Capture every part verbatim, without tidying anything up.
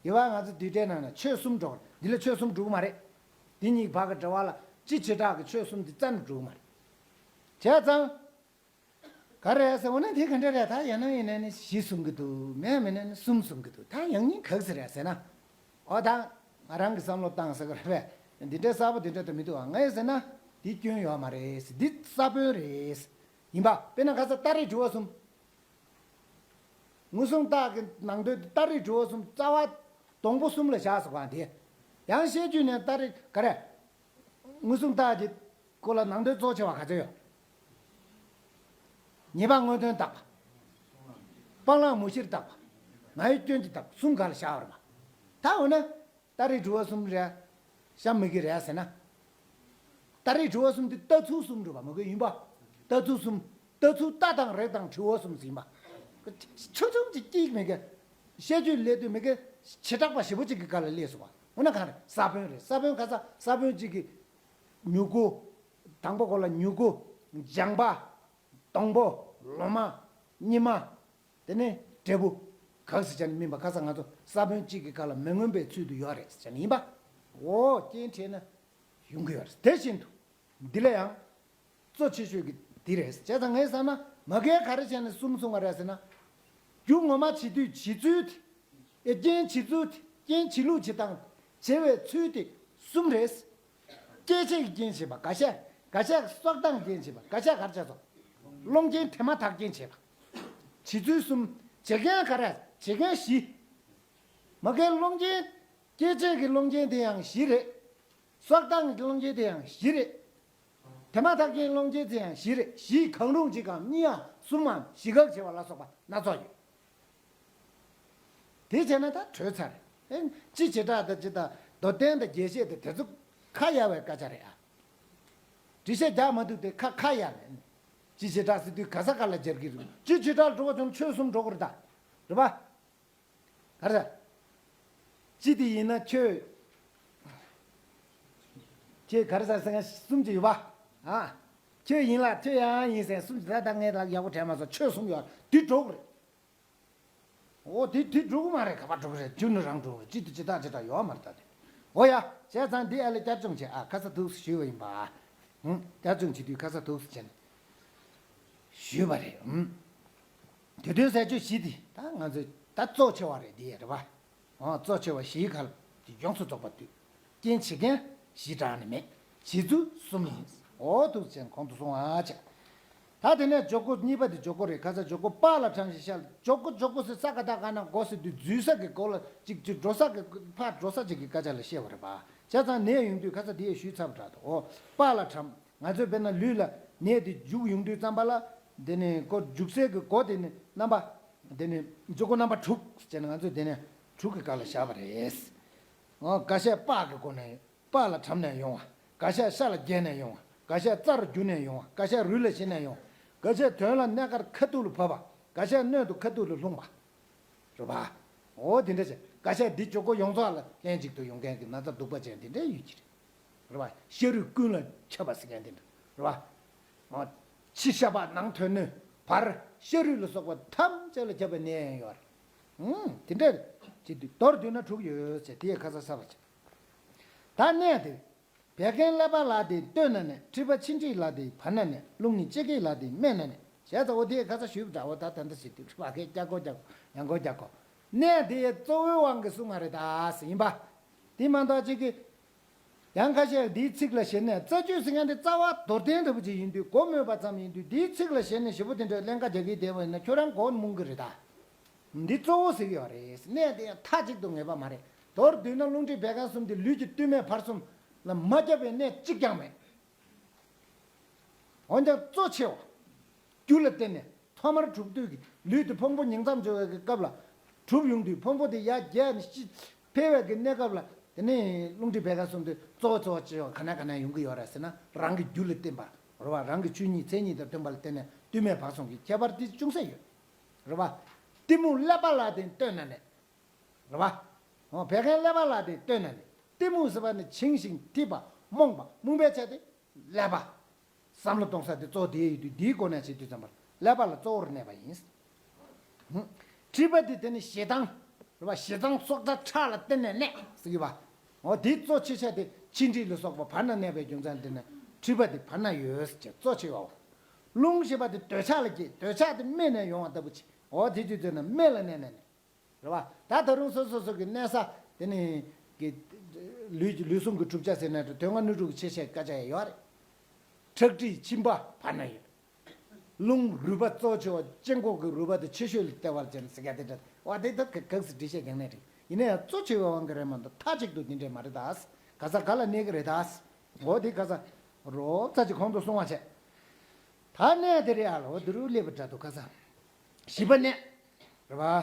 དེ་བ་ང་ཚོ་བསྡུས་གྲྭའི་ནང་ན་ཆོས་གསུམ་འགྲོ་གི་རེད། འདི་ལ་ཆོས་གསུམ་འགྲོ་གི་མ་རེད། འདི་གཉིས་བར་གྱི་འབྲེལ་བ་ལ་སྤྱི་བྱེ་བྲག་གི་ཆོས་གསུམ་འདི་རྩ་ནས་འགྲོ་གི་མ་རེད། བྱས་ཙང་། ག་རེ་ཟེར་འོ་ན་དེ་ག་འདྲ་རེད། ད་ཡིན་ན་ཡིན་ན་ནི་བཞི་གསུང་གི་འདུག་མེད་མིན་ན་ནི་གསུམ་གསུང་གི་འདུག་ད་ཡང་སྙིང་ག་ཟེར་རེད་ཟེར་ན། འོ་ད་ང་རང་གི་བསམ་བློ་བཏང་ཟེར་གི་རེད་པས། འདི་འདྲའི་གསར་པ་འདི་འདྲ་ད་མི་འདུག་ཨ། ངས་ཟེར་ན་འདི་སྐྱོན་ཡོད་མ་རེད། འདི་ས་བོན་རེད། ཡིན་པ་དཔེར་ན་ཁ་ས་ཏཱ་རེ་དྲི་བ་གསུམ། ངོས་བཟུང་རྟགས་ཀྱི་ནང་དོན་དེ་ཏཱ་རེ་དྲི་བ་གསུམ་རྩ་བ་སྡོང་པོ་གསུམ་ལ་བཞག་སོང་བ་དེ། ཡང་བཤད་རྒྱུད་ནས་ཏཱ་རེ་ག་རེ། ངོས་བཟུང་རྟགས་ཀྱི་སྐོར་ལ་ནང་དོན་གཙོ་ཆེ་བ་ག་ཚོད་ཡོད། ཉེས་པ་དངོས་དོན་བརྟག་པ། སྤང་བླང་མུ་བཞིར་བརྟག་པ། ང་ཡི་སྐྱོན་གྱིས་བརྟག་པ་གསུམ་ག་ལ་བཞག་པ་རེད་པ། ད་འོ་ན། ཏཱ་རེ་དྲི་བ་གསུམ་རེད། གཤམ་མི་གི་རེད་ཟེར་ན། ཏཱ་རེ་དྲི་བ་གསུམ་དེ་ལྟ་ཚུལ་གསུམ་རེད་པ། མ་གོ་ཡིན་པ། ལྟ་ཚུལ་གསུམ། ལྟ་ཚུལ་ལྟ་སྟངས་རིགས་དང་དྲི་བ་གསུམ་ཟིན་པ། ཆུང་ཆུང་ཅིག་སྐྱིད་མི་གི། བཤད་རྒྱུད་ལས་དུས་མི་གི། བྱེ་བྲག་པ་ཞེ་པོ་ཅིག་གི་སྒང་ལ་སླེབས་སོང་བ། འོ་ན་གང་རེད། ས་བོན་རེད། ས་བོན་ག་ས་ས་བོན་གཅིག་གི། མྱུ་གུ། དང་པོ་གོ་ལ་མྱུ་གུ། ལྗང་པ། སྡོང་པོ། ལོ་མ། སྙེ་མ། དེ་ནས་འབྲས་བུ། ག་ཟེར་བྱས་ནས་སྨིན་པ་ག་ས་ང་ཚོ་ས་བོན་གཅིག་གི་སྒང་ལ་མི་མངོན་པའི་ཚུལ་དུ་ཡོད་རེད་ཟེར་བྱས་ནས་ཡིན་པ། འོ་རྐྱེན་བྲལ་ན་ཡོང་གི་ཡོད་རེད། དེ་བཞིན་དུ། འདི་ལ་ཡང་། གཙོ་ཆེ་ཤོས་ཀྱི་འདི་རེད། བྱས་ཙང་ངས་བསམ་ན་མ་གིར་ག་རེ་བྱས་ནས་གསུམ་གསུངས་པ་རེད་ཟེར་ན། རྒྱུ་ངོ་མ་བྱེད་དུས་བྱེད་ཚུལ་དེ། ཨེ་རྐྱེན་བྱེད་ཚུལ་དེ། རྐྱེན་བྱེད་ལུགས་བྱེད་སྟངས། བྱེད་པའི་ཚུལ་དེ་གསུམ་རེད། སྐྱེད་བྱེད་ཀྱི་རྐྱེན་བྱེད་པ་འགའ་ཤས། འགའ་ཤས་གསོག་ལྡང་རྐྱེན་བྱེད་པ། འགའ་ཤས་ག་རེ་བྱས་སོང་། སློང་རྐྱེན་དེ་མ་ཐག་རྐྱེན་བྱེད་པ། བྱེད་ཚུལ་གསུམ། བྱེད་མཁན་ག་རེ། བྱེད་མཁན་བཞི། མ་གིར་སློང་རྐྱེན། སྐྱེད་བྱེད་ཀྱི་སློང་རྐྱེན་དེ་ཡང་བཞི་རེད། གསོག་ལྡང་གི་སློང་རྐྱེན་དེ་ཡང་བཞི་རེད། དེ་མ་ཐག་རྐྱེན་སློང་རྐྱེན་དེ་ཡང་བཞི་རེད། བཞི་གང་རུང་གཅིག་གམ་གཉིས་ཡང་གསུམ་མམ་བཞི་ཁག་བྱེད་པ་ལ་སོགས་པ་སྣ་ཚོགས་ཡོད། དེ་བྱས་ན་ད་གྲོལ་ཚར་རེད། ཨེ་སྤྱི་བྱེ་བྲག་དང་སྤྱི་དང་མདོར་བསྟན་དང་རྒྱས་བཤད་དེ་དེ་ཚོ་ཁ་གཡར་བའི་སྐད་ཆ་རེད་ཨ། འགྲེལ་བཤད་རྒྱག་མ་ཐུབ་དེ་ཁ་ཁ་གཡར་ནས། སྤྱི་བྱེ་བྲག་ཟེར་དུས་ག་ས་ག་ལ་སྦྱར་གྱི་རེད། སྤྱི་བྱེ་བྲག་འགྲོ་བ་ཅུང་ཆོས་གསུམ་འགྲོ་གི་རེད་ད། རེད་པ། ག་རེ་ཟེར། སྤྱི་དེ་ཡིན་ན་ཁྱོད། ཁྱོད་ག་རེ་ཟེར་ཟེར་མཁན་གསུམ་ཅིག་ཡོད་པ། ཨ། ཁྱོད་ཡིན་ལ་ཁྱོད་ཡང་ཡིན་ཟེར་གསུམ་ཅིག་ད་ལྟ་ངས་ལ་ཡག་པོ་དྲན་མ་སོང་། ཆོས་གསུམ་ཡོད་དེ་འགྲོ་གི་རེད། འོ་དེ་དེ་འགྲོ་གི་མ་རེད། ག་པར་འགྲོ་གི་རེད། རྒྱུ་ནི་རང་འགྲོ་གི་རེད། སྤྱི་དེ་སྤྱི་རྟགས་སྤྱི་རྟགས་ཡོད་མ་རེད་ད་དེ། འོ་ཡ། བྱས་ཙང་འདི་ཨ་ལས་བསྐྱར་སྦྱོང་བྱས་ཨ་ཁ་ས་ཐུགས་སུ་ཞུས་པ་ཡིན་པ། ཧུམ། བསྐྱར་སྦྱོང་བྱེད་དུས་ཁ་ས་ཐུགས་སུ་བྱས་ནས། ཞུས་པ་རེད། ཨུམ། དེ་དོན་ཟས་སྤྱོད་བཞི་དེ་ད་ང་ཚོས་ད་གཙོ་ཆེ་བ་རེད་དེ་རེད་པ། ཨོ་གཙོ་ཆེ་བ་བཞིའི་ཁར་དེ་ཡོངས་སུ་རྫོགས་པ་དུས། རྐྱེན་བྱེད་མཁན་བཞི་གྲངས་ནི་མེད། བྱེད་ཚུལ་གསུམ་ཡིན། ཨོ་ཐུགས་ཆེན་གོང་དུ་སོང་བ་བྱས། ད་དེ་ནས་འཇོག་སྒོ་གཉིས་པ་དེ་འཇོག་སྒོ་རེད། ཁ་ས་འཇོག་སྒོ་པ་ལ་ཁྲམ་ཞིང་ཤ་ལ་འཇོག་སྒོ་འཇོག་སྒོ་ཟེར་ས་ག་ད་ག་ན་སྒོ་ཟེར་དུས་འཛུལ་ས་གི་སྒོ་ལ་ཅིག་ཅིག་འགྲོ་ས་གི་ཕར་འགྲོ་ས་ཅིག་གི་སྐད་ཆ་ལ་བཤད་པ་རེད་པ། བྱས་ཙང་ནས་ཡོང་དུས་ཁ་ས་དེ་ཡས་ཞུས་ཚར་བ་འདྲ་འདུག་ཨོ་པ་ལ་ཁྲམ། ང་ཚོས་དཔེར་ན་ལུས་ལ་ནད་དེ་རྒྱུག་ཡོང་དུས་ཙམ་པ་ལ། དེ་ནས་ཁོ་རྒྱུག་སའི་གི་སྒོ་དེ་ནི་རྣམ་པ། དེ་ནི་འཇུག་སྒོ་རྣམ་པ་དྲུག་ཟེར་ནས་ང་ཚོས་དེ་ནས་དྲུག་གི་སྒང་ལ་བཞག་པ་རེད། འོ་འགའ་ཤས་པགས་ཀྱི་སྒོ་ནས་པགས་ལ་གྲམ་ནས་ཡོང་བ། འགའ་ཤས་ཤ་ལ་རྒྱན་ནས་ཡོང་བ། འགའ་ཤས་རྩ་རུ་རྒྱུ་ནས་ཡོང་བ། འགའ་ཤས་རུས་ལ་བྱིན་ནས་ཡོང་བ། འགའ་ཤས་དོན་ལ་གནད་ཀར་ཁ་ཐུག་ལ་བབས་པ། འགའ་ཤས་སྣོད་དུ་ཁ་ཐུག་ལ་ལྷུང་བ། རེད་པ། འོ་དེ་འདྲ་བྱས་འགའ་ཤས་འདི་འཇོག་སྒོ་ཡོངས་རྫོགས་ལ་ལྷན་ཅིག་ཏུ་ཡོང་མཁན་གྱི་ན་ཚ་གདུག་པ་ཅན་དེ་འདྲ་ཡོད་ཀྱི་རེད། རེད་པ། ཤ་རུས་ཀུན་ལ་ཁྱབ་པ་ཟེར་མཁན་དེ་འདྲ་རེད་པ། ཕྱི་ཤ་པགས་ནང་དོན་སྣོད་བར་ཤ་རུས་ལ་སོགས་པ་ཐམས་ཅད་ལ་ཁྱབ་པའི་ནད་ཡང་ཡོད་རེད། ཨང་དེ་འདྲ་རེད། ཅེས་མདོར་བསྡུས་ན་དྲུག་ཡོད་ཟེར་དེ་ཡས་ཁ་ས་ས་པ་བྱས། ད་གནས་དེ། བད་ཀན་ཀླད་པ་ལ་དེ་སྟོད་ན་ནས། མཁྲིས་པ་མཆིན་མཁྲིས་ལ་དེ་བར་ན་ནས། རླུང་ནི་ལྕེ་སྐེད་ལ་དེ་སྨད་ན་ནས། བྱས་ཙང་འོ་དེ་ཁ་ས་ཞུས་པ་འདྲ་བོ་ད་ད་འདི་ཟེར་དུས་བ་གས་རྒྱག་གོ་རྒྱག་གོ་ཡང་གོ་རྒྱག་གོ། གནས་དེ་གཙོ་བོའི་དབང་གིས་གསུངས་པ་རེད་ད་ཟེར་ཡིན་པ། དེ་མ་གཏོགས་གཅིག་གི། ཡང་ཁ་ཤས་འདིའི་ཚིག་ལ་ཞེན་ནས་རྩ་རྒྱུད་ཟེར་མཁན་དེ་རྩ་བ་མདོར་བསྟན་འདྲ་པོ་ཅིག་ཡིན་དུས་མགོ་སྨོས་པ་ཙམ་ཡིན་དུས་འདིའི་ཚིག་ལ་ཞེན་ནས་ཞེ་པོ་དེ་འདྲའི་ཀླན་ཀ་རྒྱག་གི་བསྡད་པ་ཡིན་ན་ཁྱོད་རང་མགོ་རྨོངས་གི་རེད་ད། འདི་གཙོ་བོ་ཟེར་གྱི་ཡོད་རེད། གནས་དེ་ཡང་མཐའ་གཅིག་ཏུ་ངེས་པ་མ་རེད། མདོར་བསྡུས་ན་རླུང་མཁྲིས་བད་ཀན་གསུམ་དེ་ལུས་ཀྱི་སྟོད་སྨད་བར་གསུམ་ལ་མ་ཁྱབ་པའི་གནས་གཅིག་ཀྱང་མེད། འོན་ཀྱང་གཙོ་ཆེ་བ། རྒྱུ་ལ་བརྟེན་ནས་ཐོག་མར་གྲུབ་དུས་ཀྱི་ལུས་དེ་ཕུང་པོ་ཉིང་མཚམས་སྦྱོར་བའི་སྐབས་ལ་གྲུབ་ཡོང་དུས་ཕུང་པོ་དེ་ཡར་རྒྱས་ནས་ཕྱི་འཕེལ་བའི་གི་གནས་སྐབས་ལ་དེ་ནས་རླུང་མཁྲིས་བད་ཀན་གསུམ་དེ་གཙོ་བོ་གཙོ་བོ་ཆེ་བ་ག་ནས་ག་ནས་ཡོང་གི་ཡོད་རེད་ཟེར་ན་རང་གི་རྒྱུ་ལ་བརྟེན་པ་རེད་བ། རང་གི་ཆོས་ཉིད་མཚན་ཉིད་དང་མཐུན་པ་ལ་བརྟེན་ནས་སྟོད་སྨད་བར་གསུམ་གྱི་ཁྱད་པར་དེ་ཅུང་ཟད་ཡོད་རེད་བ། གཏི་མུག་ཀླད་པ་ལ་བརྟེན་སྟོད་ན་ནས། རེད་བ། འོ་བད་ཀན་ཀླད་པ་ལ་དེ་སྟོད་ན་ནས་གཏི་མུག་ཟེར་བ་ནི་བྱིང་ཞིང་འཐིབས་པ་རྨོངས་པ་རྨོངས་པའི་ཆ་དེ་ཀླད་པ། བསམ་བློ་གཏོང་ས་དེ་གཙོ་བོ་དེ་ཡོད་དུས་དེའི་སྒོ་ནས་བྱེད་དུས་ཙམ་པར་ཀླད་པ་ལ་གཙོ་བོར་གནས་པ་ཡིན། ཧུམ། མཁྲིས་པ་དེ་དེ་ནི་ཞེ་སྡང་ རེད་པ། ཞེ་སྡང་སྲོག་རྩ་ཁྲག་ལ་བརྟེན་ནས་གནས་ཟེར་གྱི་བ། འོ་དེ་གཙོ་ཆེ་ཤོས་དེ་མཆིན་མཁྲིས་ལ་སོགས་པ་བར་ན་གནས་པའི་རྒྱུ་མཚན་དེ་ནས་མཁྲིས་པ་དེ་བར་ན་ཡོད་ཟེར་གྱི་གཙོ་ཆེ་བའོ། རླུང་ཞེས་པ་དེ་འདོད་ཆགས་ལ་སྐྱེས། འདོད་ཆགས་དེ་སྨད་ནས་ཡོང་བ་ལྟ་བུ་ཅིག་འོ་དེ་དུས་ཚོད་ན་སྨད་ལ་གནས་ནས་ནས། རེད་པ། ད་ད་རུང་སོ་སོ་སོ་གི་གནས་ས་དེ་ནི་གི་ལུས་ལུས་ཟུངས་ཀྱི་གྲུབ་ཆ་ཟེར་ནས་དོན་ལྔ་སྣོད་དྲུག་གི་ཆེ་ཤོས་སྐད་ཆ་ཡང་ཡོད་རེད། ཁྲག་མཁྲིས་མཆིན་པ་བར་ན་ཡོད། རླུང་རུས་པ་གཙོ་ཆེ་བ་ལྕེ་འགོག་གི་རུས་པ་དེ་ཆེ་ཤོས་ལ་ལྟེ་བར་ཅན་ཟེར་ག་དེ་འདྲ། བ་དེ་ད་ག་གག་སི་འགྲེལ་བཤད་རྒྱག་ནས་རེད། ཡིན་ན་ཡང་གཙོ་ཆེ་བའི་དབང་གིས་རེད་མ་གཏོགས་མཐའ་གཅིག་ཏུ་དེ་འདྲས་མ་རེད་ད། ག་ས་ག་ལ་གནས་ཀྱི་རེད་ད། འོ་དེ་ག་ས་རོ་ཚ་ཅིག་གོང་དུ་སོང་བ་བྱས། ད་གནས་དེ་རེད་ཨ་ལ་འོ་དེ་རུ་སླེབས་པ་འདྲ་འདུག་ག་ས། བཞི་པ་གནས། རེད་པ།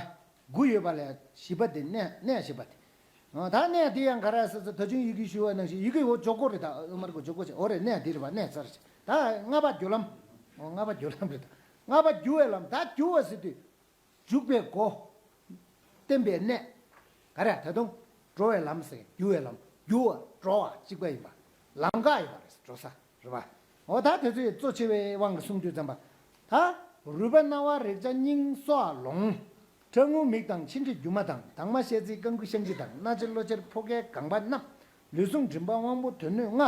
དགུ་ཡོད་པ་ལས་བཞི་པ་དེ་གནས་གནས་བཞི་པ་དེ། ཨ་ད་གནས་དེ་ཡང་ག་རེ་ཟེར་ཚེ་ད་ཆུང་ཡི་གེ་ཞུ་བ་ནང་བཞིན་ཡི་གེ་འོ་ཇོ་ཀོ་རེད་ད། ཨོ་མར་གོ་ཇོ་ཀོ་ཆེ་འོ་རེད། གནས་དེ་རེད་པ། གནས་ཚར་ཆེ་ད་ལྔ་པ་རྒྱུ་ལམ། ཨོ་ལྔ་པ་རྒྱུ་ལམ་རེད་ད། ལྔ་པ་རྒྱུ་བའི་ལམ། ད་རྒྱུ་བ་ཟེར་དུས་འཇུག་པའི་སྒོ། བརྟེན་པའི་གནས། ག་རེ་ད་དུང་འགྲོ་བའི་ལམ་ཟེར། རྒྱུ་བའི་ལམ། རྒྱུ་བ་འགྲོ་བ་གཅིག་པ་ཡིན་པ། ལམ་ཁ་ཡོད་པ་རེད། འགྲོ་ས་རེད་པ། འོ་ད་དེ་ཚོའི་གཙོ་ཆེ་བའི་དབང་གིས་གསུངས་དུས་ཙམ་པ། ད་རུས་པ་རྣ་བ་རེག་བྱ་སྙིང་སྲོག་ལོང་། ཁྲག་རྔུལ་མིག་དང་མཆིན་མཁྲིས་རྒྱུ་མ་དང་། དྭངས་མ་ཤ་ཚིལ་རྐང་ཁུ་བཤང་གཅི་དང་། སྣ་ལྕེ་གློ་མཆེར་ཕོ་སྐྱེས་རྐང་པ་རྣམས། ལུས་ཟུངས་དྲི་མ་དབང་པོ་དོན་སྣོད་ལྔ།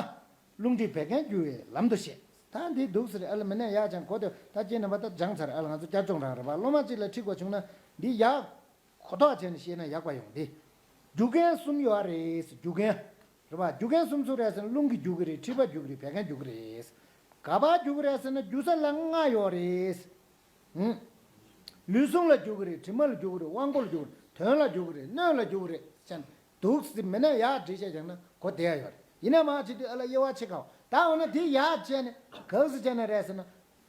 རླུང་མཁྲིས་བད་ཀན་རྒྱུ་བའི་ལམ་དུ་བཤད། ད་འདི་འདུག་ཟེར་ཨ་ལ་མི་ནས་ཡག་ཅང་གོ་དེ་ད་ཁྱེད་རྣམ་པ་ད་སྦྱངས་ཚར་ཨ་ལ། ང་ཚོ་བསྐྱར་སྦྱོང་རང་རེད་པ། སློབ་མ་གཅིག་ལ་ཁྲིད་དགོས་བྱུང་ན་འདི་ཡག་གོ་རྟོགས་བྱས་ནས་ཤེས་ན་ཡག་པ་ཡོང་། འདི་རྒྱུ་རྐྱེན་གསུམ་ཡོད་རེད། རྒྱུ་རྐྱེན་རེད་པ། རྒྱུ་རྐྱེན་གསུམ་ཚུགས་རེད་ཟེར་ན་རླུང་གིས་རྒྱུ་གི་རེད། མཁྲིས་པ་རྒྱུ་གི་རེད། བད་ཀན་རྒྱུ་གི་རེད། ག་པར་རྒྱུ་གི་རེད་ཟེར་ན་རྒྱུ་ས་ལ་ལྔ་ཡོད་རེད། ཨུམ། ལུས་ཟུངས་ལ་རྒྱུ་གི་རེད། དྲི་མ་ལ་རྒྱུ་གི་རེད། དབང་པོ་ལ་རྒྱུ་གི་རེད། དོན་ལ་རྒྱུ་གི་རེད། སྣོད་ལ་རྒྱུ་གི་རེད་ཟེར་ན་འདུག་སེ་མི་ནས་ཡག་འགྲེལ་བཤད་རྒྱག་ན་གོ་བདེ་ཡ་ཡོད་རེད། ཡིན་ན་མ་བྱེད་དུས་ཨ་ལ་དབྱེ་བ་ཕྱེ་དཀའ་བ། ད་འོ་ན་དེ་ཡག་བྱས་ནས་གང་ཟེར་བྱས་ན་རེད་ཟེར་ན།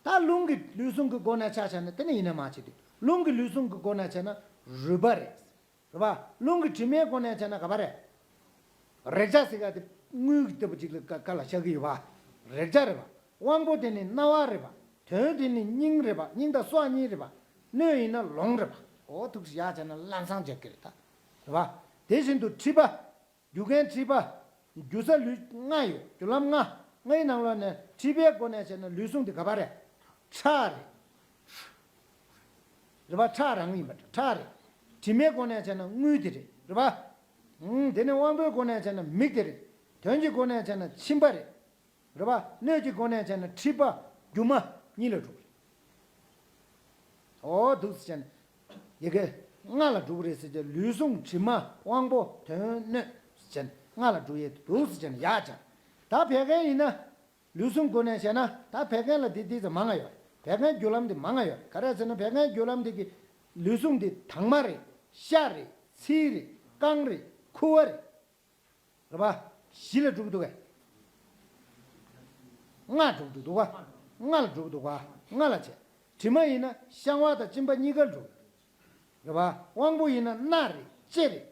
ད་རླུང་གི་ལུས་ཟུངས་ཀྱི་སྒོ་ནས་ཆ་བཞག་ན་དེ་ནི་ཡིན་ན་མ་བྱེད་དུས་རླུང་གི་ལུས་ཟུངས་ཀྱི་སྒོ་ནས་བྱས་ན་རུས་པ་རེད། རེད་པ། རླུང་གི་དྲི་མའི་སྒོ་ནས་བྱས་ན་ག་པར་རེད། རེག་བྱ་ཟེར་ག་དེ་དངུལ་གྱི་ལྟ་བུ་ཅིག་ལ་ཀ་ཀ་ལ་བཞག་གི་ཡོད་པ། རེག་བྱ་རེད་པ། དབང་པོ་དེ་ནི་རྣ་བ་རེད་པ། དོན་དེ་ནི་སྙིང་རེད་པ། སྙིང་དང་སྲོག་གཉིས་རེད་པ། སྣོད་ཡིན་ན་ལོང་རེད་པ། འོ་ཐུགས་སུ་ཡག་བྱས་ན་ལམ་སང་རྒྱག་གི་རེད་ད། རེད་པ། དེ་བཞིན་དུ་མཁྲིས་པ། རྒྱུ་རྐྱེན་མཁྲིས་པ། རྒྱུ་ས་ལུས་ལྔ་ཡོད། རྒྱུ་ལམ་ལྔ། ལྔའི་ནང་ལོགས་ནས་མཁྲིས་པའི་སྒོ་ནས་བྱས་ན་ལུས་ཟུངས་དེ་ག་པར་རེད། ཁྲག་རེད། རེད་པ། ཁྲག་རང་ཡིན་པ་འདྲ། ཁྲག་རེད། དྲི་མའི་སྒོ་ནས་བྱས་ན་རྔུལ་དེ་རེད། རེད་པ། ཨང་། དེ་ནས་དབང་པོའི་སྒོ་ནས་བྱས་ན་མིག་དེ་རེད། དོན་གྱི་སྒོ་ནས་བྱས་ན་མཆིན་པ་རེད། རེད་པ། སྣོད་ཀྱི་སྒོ་ནས་བྱས་ན་མཁྲིས་པ་རྒྱུ་མ་གཉིས་ལ་གྲུབ་རེད། འོ་འདུག་སེ་བྱས་ན་ཡི་གེ་ལྔ་ལ་གྲུབ་རེད་ཟེར་གྱི། ལུས་ཟུངས་དྲི་མ་དབང་པོ་དོན་སྣོད་ཟེར་བྱས་ན་ལྔ་ལ་གྲུབ་ཡས་འདུག་སེ་བྱས་ན་ཡག་ཅག་ད་བད་ཀན་ཡིན་ན། ལུས་ཟུངས་སྒོ་ནས་བཤད་ན་ད་བད་ཀན་ལ་དེ་དེ་ཚོ་མང་ང་ཡོད། བད་ཀན་རྒྱུ་ལམ་དེ་མང་ང་ཡོད། ག་རེ་ཟེར་ན་བད་ཀན་རྒྱུ་ལམ་དེ་གི་ལུས་ཟུངས་དེ་དྭངས་མ་རེད། ཤ་རེད། ཚིལ་རེད། རྐང་རེད། ཁུ་བ་རེད། རེད་པ། བཞི་ལ་གྲུབ་འདུག་གས། ལྔ་གྲུབ་འདུག་འདུག་ག་ལྔ་ལ་གྲུབ་འདུག་ག་ལྔ་ལ་བྱས། དྲི་མ་ཡིན་ན་བཤང་བ་དང་གཅིན་པ་གཉིས་ཀར་གྲུབ། རེད་པ། དབང་པོ་ཡིན་ན་སྣ་རེད། ལྕེ་རེད།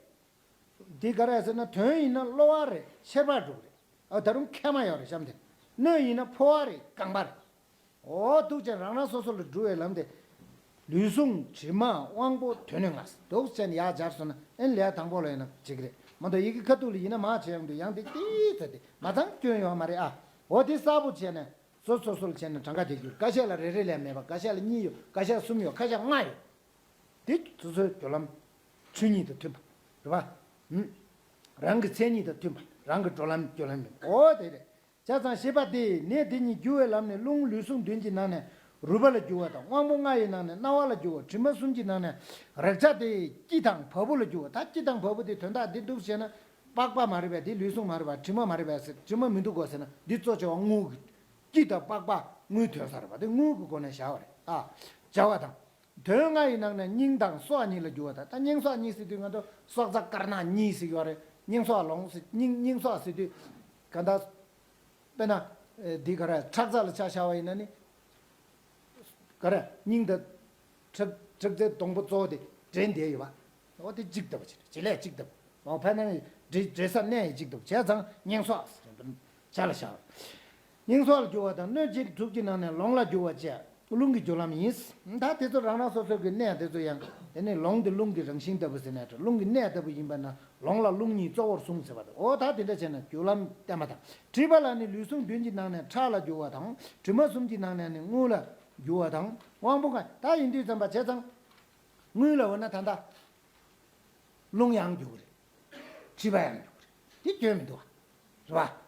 འདི་ག་རེ་ཟེར་ན་དོན་ཡིན་ན་གློ་བ་རེད། མཆེར་པ་གྲུབ་རེད། ཨ་ད་རུང་མཁལ་མ་ཡོད་རེད་གཤམ་དེ། སྣོད་ཡིན་ན་ཕོ་བ་རེད། རྐང་པ་རེད། འོ་འདུག་ཅན་རང་རང་སོ་སོ་ལ་འགྲོ་བའི་ལམ་དེ། ལུས་ཟུངས་དྲི་མ་དབང་པོ་དོན་སྣོད་ལྔ་འདུག་ཅན་ཡག་སྦྱར་སོང་ན་ཨེན་ལས་དང་པོ་ལ་ཡིན་ན་བྱེད་ཀྱི་རེད་མ་གཏོགས་ཡི་གེ་ཁ་ཐུག་ལ་ཡིན་ན་མ་བྱེད་ཡོང་དུས་ཡང་དེ་ཏིས་ཚ་དེ་མ་ཚང་སྐྱོན་ཡོད་མ་རེད་ཨ། འོ་དེ་གསལ་པོ་བྱས་ནས་སོ་སོ་སོ་ལ་བྱས་ནས་གྲངས་ཀ་དེ་བསྒྱུར། ཀ་ཤས་ལ་རེ་རེ་ལས་མེད་པ། ཀ་ཤས་ལ་གཉིས་ཡོད། ཀ་ཤས་གསུམ་ཡོད། ཀ་ཤས་ལྔ་ཡོད། དེ་སོ་སོའི་སྦྱོར་ལམ་ཆོས་ཉིད་དང་མཐུན་པ་རེད་པ། ཨུམ། རང་གི་མཚན་ཉིད་དང་མཐུན་པ། རང་གི་འགྲོ་ལམ་སྦྱོར་ལམ་ཡིན་པ། འོ་དེ་རེད། བྱས་ཙང་ཞེས་པ་སྟེ་གནས་དེ་ཉིད་རྒྱུ་བའི་ལམ་ནི་རླུང་ལུས་ཟུངས་བདུན་གྱི་ནང་ནས་རུས་པ་ལ་རྒྱུ་བ་དང་། དབང་པོ་ལྔ་ཡི་ནང་ནས་རྣ་བ་ལ་རྒྱུ་བ། དྲི་མ་གསུམ་གྱི་ནང་ནས་རེག་བྱ་སྟེ་སྐྱི་དང་བ་སྤུ་ལ་རྒྱུ་བ། ད་སྐྱི་དང་བ་སྤུ་དེ་དོན་དག་འདི་འདུག་བྱས་ན་པགས་པ་མ་རེད་པས། འདི་ལུས་ཟུངས་མ་རེད་པ། དྲི་མ་མ་རེད་པས་ཟེར། དྲི་མ་མི་འདུག་གོ་ཟེར་ན་འདི་གཙོ་ཆེ་བ་རྔུལ་གྱི། སྐྱི་དང་པགས་པ་རྔུལ་དོན་ས་རེད་པ། དེ་རྔུལ་གྱི་སྒོ་ནས་བྱ་བ་རེད་ཨ། བྱ་བ་དང་། དོན་ལྔ་ཡི་ནང་ནས་སྙིང་དང་སྲོག་གཉིས་ལ་རྒྱུ་བ་དང་། ད་སྙིང་སྲོག་གཉིས་ཟེར་དུས་ང་ཚོ་སྲོག་རྩ་དཀར་ནག་གཉིས་ཟེར་གྱི་ཡོད་རེད། སྙིང་སྲོག་ལོང་ཟེར། སྙིང་སྙིང་སྲོག་ཟེར་དུས་ག་འདྲ། དཔེར་ན་འདི་ག་རེ་ཁྲག་རྩ་ལ་ཆ་བཞག་པ་ཡིན་ན་ནི། ག་རེ་སྙིང་དང་ཁྲག་ཁྲག་རྩའི་སྡོང་པོ་གཙོ་བོ་དེ་འདྲེས་བསྡད་ཡོད་པ། འོ་དེ་གཅིག་ལྟ་བུ་བྱེད། བྱེད་ལས་གཅིག་ལྟ་བུ། འོ་དཔེར་ན་འདྲེས་འདྲེས་ས་གནས་ཡིན་གཅིག་ལྟ་བུ་བྱས་ཙང་སྙིང་སྲོག་ཟེར་ནས་བྱ་ལ་བཞག་སྙིང་སྲོག་ལ་རྒྱུ་བ་དང་། སྣོད་ཀྱི་དྲུག་གི་ནང་ནས་ལོང་ལ་རྒྱུ་བ་བཅས་རླུང་གི་རྒྱུ་ལམ་ཡིན། ད་དེ་ཚོ་རང་རང་སོ་སོ་གི་གནས་དེ་ཚོ་ཡང་དེ་ནི་ལོང་དེ་རླུང་གི་རང་བཞིན་ལྟ་བུ་ཟེར་ནས་རླུང་གི་གནས་ལྟ་བུ་ཡིན་པ་ན་ལོང་ལ་རླུང་གཉིས་གཙོ་བོར་གསུངས་ཟེར་བ་དང་། འོ་ད་དེ་འདྲ་བྱས་ན་རྒྱུ་ལམ་བསྟན་པ་དང་། མཁྲིས་པ་ལ་ནི་ལུས་ཟུངས་བདུན་གྱི་ནང་ནས་ཁྲག་ལ་རྒྱུ་བ་དང་། དྲི་མ་གསུམ་གྱི་ནང་ནས་ནི་རྔུལ་ལ་རྒྱུ་བ་དང་། དབང་པོ་ལྔ། ད་ཡིན་དུས་ཙམ་པ་བྱས་ཙང་། རྔུལ་ལ་འོ་ན་ད་ལྟ་ རླུང་ཡང་རྒྱུག་གི་རེད། མཁྲིས་པ་ཡང་རྒྱུག་གི་རེད། དེ་སྐྱོན་མི་འདུག་བ། རེད་བ།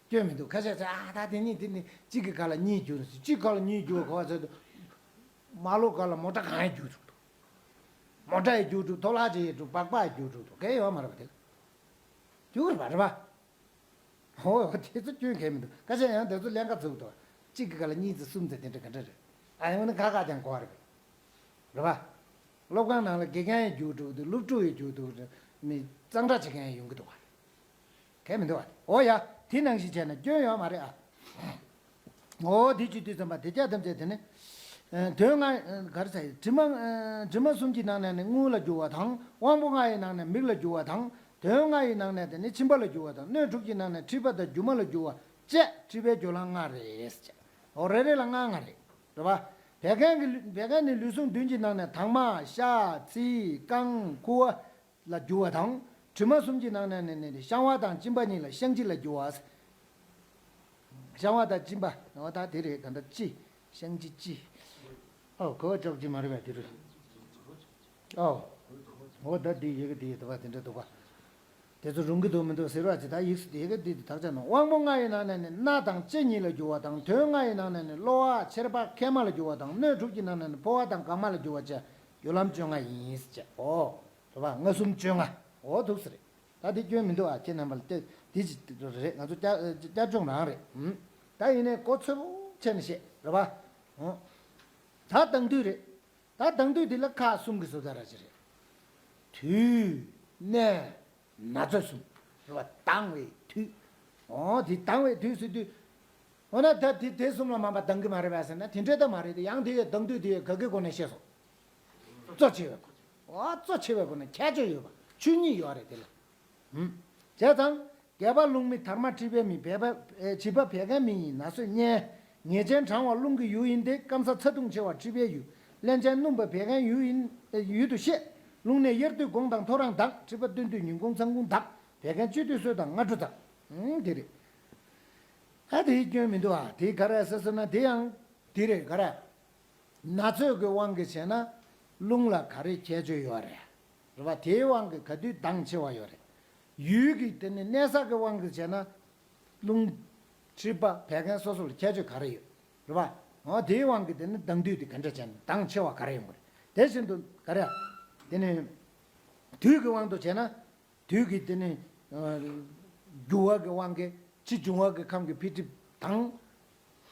སྐྱོན་མི་འདུག་ཁ་ཤས་ཚོས་ཨ་ད་དེ་གཉིས་དེ་ནི་གཅིག་གི་སྒང་ལ་གཉིས་རྒྱུག་གཅིག་གི་སྒང་ལ་གཉིས་རྒྱུག་གོ་བ་ཚོད་དུ། མ་ལོ་སྒང་ལ་མོ་ཊ་གང་ཡང་རྒྱུག་ཐུབ་འདུག་མོ་ཊ་ཡི་རྒྱུག་འགྲོ་ཐོག་ལྷག་ཅིག་ཡི་འགྲོ་སྦག་སྦག་ཡི་རྒྱུག་འགྲོ་འདུག་གལ་ཡོད་མ་རེད་བ་དེ། རྒྱུག་རེད་བ་རེད་བ། ཨོ་དེ་ཚོ་སྐྱོན་གལ་མི་འདུག་ཁ་ཤས་ཡང་དེ་ཚོ་ལན་ཁ་ཚུགས་འདུག་གཅིག་གི་སྒང་ལ་གཉིས་ཚེ་གསུམ་ཚེ་དེ་འདྲ་ག་འདྲ་རེད། ཨ་ཡང་ན་ཁ་ཁ་ཀྱང་གོ་བ་རེད། རེད་བ། སློབ་ཁང་ནང་ལ་དགེ་རྒན་ཡི་རྒྱུགས་འགྲོ་གི་འདུག་སློབ་ཕྲུག་ཡི་རྒྱུགས་འགྲོ་གི་མི་གཙང་སྦྲ་བྱེད་མཁན་ཡང་ཡོང་གི་འདུག་བ། གལ་མི་འདུག་བ། ཨོ་ཡ། དེ་ནང་བཞིན་བྱས་ན་སྐྱོན་ཡོད་མ་རེད་ཨ། ཨོ་དེ་བཅུད་དུས་ཙམ་པ་དེ་ལྕགས་ཐམས་ཅད་དེ་ནི། དོན་ལྔ་ག་རེ་ཟེར་དྲི་མ་དྲི་མ་གསུམ་གྱི་ནང་ནས་ནི་རྔུལ་ལ་རྒྱུ་བ་དང་དབང་པོ་ལྔ་ཡི་ནང་ནས་མིག་ལ་རྒྱུ་བ་དང་དོན་ལྔ་ཡི་ནང་ནས་དེ་ནི་མཆིན་པ་ལ་རྒྱུ་བ་དང་སྣོད་དྲུག་གི་ནང་ནས་མཁྲིས་པ་དང་རྒྱུ་མ་ལ་རྒྱུ་བ་བཅས་མཁྲིས་པའི་རྒྱུ་ལམ་ལྔ་རེད། ཨོ་རེ་རེ་ལ་ལྔ་ལྔ་རེད། རེད་བ། བད་ཀན་གྱི་ལུས་བད་ཀན་ནི་ལུས་ཟུངས་བདུན་གྱི་ནང་ནས་དྭངས་མ་ཤ་ཚིལ་རྐང་ཁུ་བ་ལ་རྒྱུ་བ་དང་། དྲི་མ་གསུམ་གྱི་ནང་ནས་ནི་ནི་བཤང་བ་དང་གཅིན་པ་གཉིས་ལ་བཤང་གཅི་ལ་རྒྱུ་བ། བཤང་བ་དང་གཅིན་པ་འོ་ད་དེ་རེད་ག་འདྲ་གཅི། བཤང་གཅི་གཅི། ཨོ་གོ་བ་ཅོག་གཅིག་མ་རེད་པས་དེ་རུ། ཨོ། འོ་ད་དེ་ཡི་གེ་དེ་ཡི་དུ་བ་དེ་འདྲ་འདུག་པ། དེ་ཚོ་རུང་གི་འདུག་མི་འདུག་ཟེར་བ་ཅི་ད་ཡིག་སུ་དེ་ག་དེ་དེ་དག་ཆ་ནོ། དབང་པོ་ལྔ་ཡི་ནང་ནས་ནི་སྣ་དང་ལྕེ་གཉིས་ལ་རྒྱུ་བ་དང་དོན་ལྔ་ཡི་ནང་ནས་ནི་གློ་བ་མཆེར་པ་མཁལ་མ་ལ་རྒྱུ་བ་དང་སྣོད་དྲུག་གི་ནང་ནས་ནི་ཕོ་བ་དང་རྐང་མ་ལ་རྒྱུ་བ་བཅས་རྒྱུ་ལམ་བཅོ་ལྔ་ཡིན་ཟེར་བྱས། ཨོ། རེད་པ་ལྔ་གསུམ་བཅོ་ལྔ། ཨོ་འདུག་ཟེར་རེད། ད་དེ་སྐྱོན་མི་འདུག་ཨ་ཁྱེད་རྣམ་པ་ལ་དེ་དེ་ཅི་རེད་ང་ཚོ་བསྐྱར་བསྐྱར་སྦྱོང་རང་རེད། ད་ཡིན་ནའི་གོ་ཚོད་པོ་བྱས་ནས་བཤད་རེད་པ། ད་དང་དུས་རེད། ད་དང་དུས་འདི་ལ་ཁག་གསུམ་གྱི་བཟོ་ལྟ་ར་ཅི་རེད། དུས། གནས། ན་ཚོད་གསུམ། རེད་པ་ལྡང་བའི་དུས། ཨོ་དེ་ལྡང་བའི་དུས་ཟེར་དུས། འོ་ན་ད་དེ་དེ་གསུམ་ལ་མ་པ་ལྡང་གི་མ་རེད་པས་ཟེར་ན་དེ་འདྲས་ད་མ་རེད་དེ་ཡང་དེ་ཡི་དང་དུས་དེ་ཡི་ག་གེ་སྒོ་ནས་བཤད་སོང་། གཙོ་ཆེ་བའི་སྒོ་ནས། ཨོ་གཙོ་ཆེ་བའི་སྒོ་ནས་ཁྱད་ཆོས་ཡོད་པ་ཆོས་ཉིད་ཡོད་རེད་དེ་ལ། ཧུམ། བྱས་ཙང་། རྒས་པ་རླུང་མི་དར་མ་མཁྲིས་པའི་མི་བད་པ་ཨེ་བྱིས་པ་བད་ཀན་མི་ཡི་ན་ཚོད་གཉན། ཉེས་ཅན་གྲང་བ་རླུང་གི་ཡུལ་ཡིན་ཏེ་སྐམ་ས་ཚ་གདུང་ཆེ་བ་མཁྲིས་པའི་ཡུལ། རླན་ཅན་སྣུམ་པ་བད་ཀན་ཡུལ་ཡིན་ཨེ་ཡུལ་དུ་བཤད། རླུང་ནད་དབྱར་དུས་དགོང་དང་ཐོ་རངས་དང་མཁྲིས་པ་སྟོན་དུས་ཉིན་གུང་མཚན་གུང་དང་བད་ཀན་སྤྱི་དུས་སྲོད་དང་སྔ་དྲོ་དང་། ཨང་དེ་རེད། ད་དེའི་སྐྱོན་མི་འདུག་ཨ་དེ་ག་རེ་ཟེར་ཟེར་ན་དེ་ཡང་དེ་རེད་ག་རེ། ན་ཚོད་ཀྱི་དབང་གིས་བྱས་ན་རླུང་ལ་ག་རེ་ཁྱད་ཆོས་ཡོད་རེད། རེད་པ་དེའི་དབང་གིས་ག་དུས་ལྡང་ཆེ་བ་ཡོད་རེད། ཡུལ་གྱི་དེ་ནི་གནས་ས་གི་དབང་གིས་བྱས་ན། རླུང་། མཁྲིས་པ་བད་ཀན་སོ་སོ་ལ་ཁྱད་ཆོས་ག་རེ་ཡོད། རེད་པ། འོ་དེའི་དབང་གིས་དེ་ནི་ལྡང་དུས་དེ་ག་འདྲ་བྱས་ན་ལྡང་ཆེ་བ་ག་རེ་ཡོང་གི་རེད། དེ་བཞིན་དུ་ག་རེ། དེ་ནི། དུས་ཀྱི་དབང་དུ་བྱས་ན། དུས་ཀྱི་དེ་ནི། རྒྱུ་བ་གི་དབང་གིས་ཕྱི་འབྱུང་བ་གི་ཁམས་ཀྱི་འཕེལ་འགྲིབ་དང་།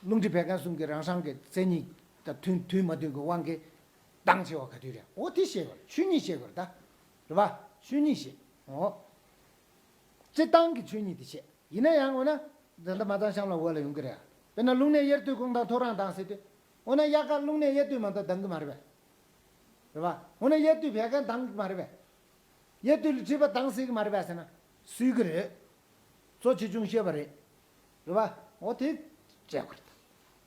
རླུང་མཁྲིས་བད་ཀན་གསུམ་གྱི་རང་སྲང་གི་མཚན་ཉིད་དང་མཐུན་མཐུན་མ་མཐུན་གྱི་དབང་གིས་ལྡང་ཆེ་བ་ག་དུས་རེད། འོ་དེ་ཤེས་དགོས་རེད། ཆོས་ཉིད་ཤེས་དགོས་རེད་ད། རེད་པ། ཆོས་ཉིད་ཤེས། འོ། སྤྱིར་བཏང་གི་ཆོས་ཉིད་དེ་ཤེས། ཡིན་ན་ཡང་འོ་ན། འཛད་མདའ་མ་བཏང་གཤམ་ལ་འོག་ལ་ཡོང་གི་རེད། དཔེར་ན་རླུང་ནད་དབྱར་དུས་དགོང་དང་ཐོ་རངས་དང་ཟེར་དུས། འོ་ན་དབྱར་ཁ་རླུང་ནད་དབྱར་དུས་མ་གཏོགས་ལྡང་གི་མ་རེད་པས། རེད་པ། འོ་ན་དབྱར་དུས་བད་ཀན་ལྡང་གི་མ་རེད་པས། དབྱར་དུས་ལ་མཁྲིས་པ་ལྡང་སྲིད་ཀྱི་མ་རེད་པས་ཟེར་ན། སྲིད་ཀྱི་རེད། གཙོ་ཆེ་ཆུང་བཤད་པ་རེད། རེད་པ། འོ་དེ་བྱས་པ་རེད།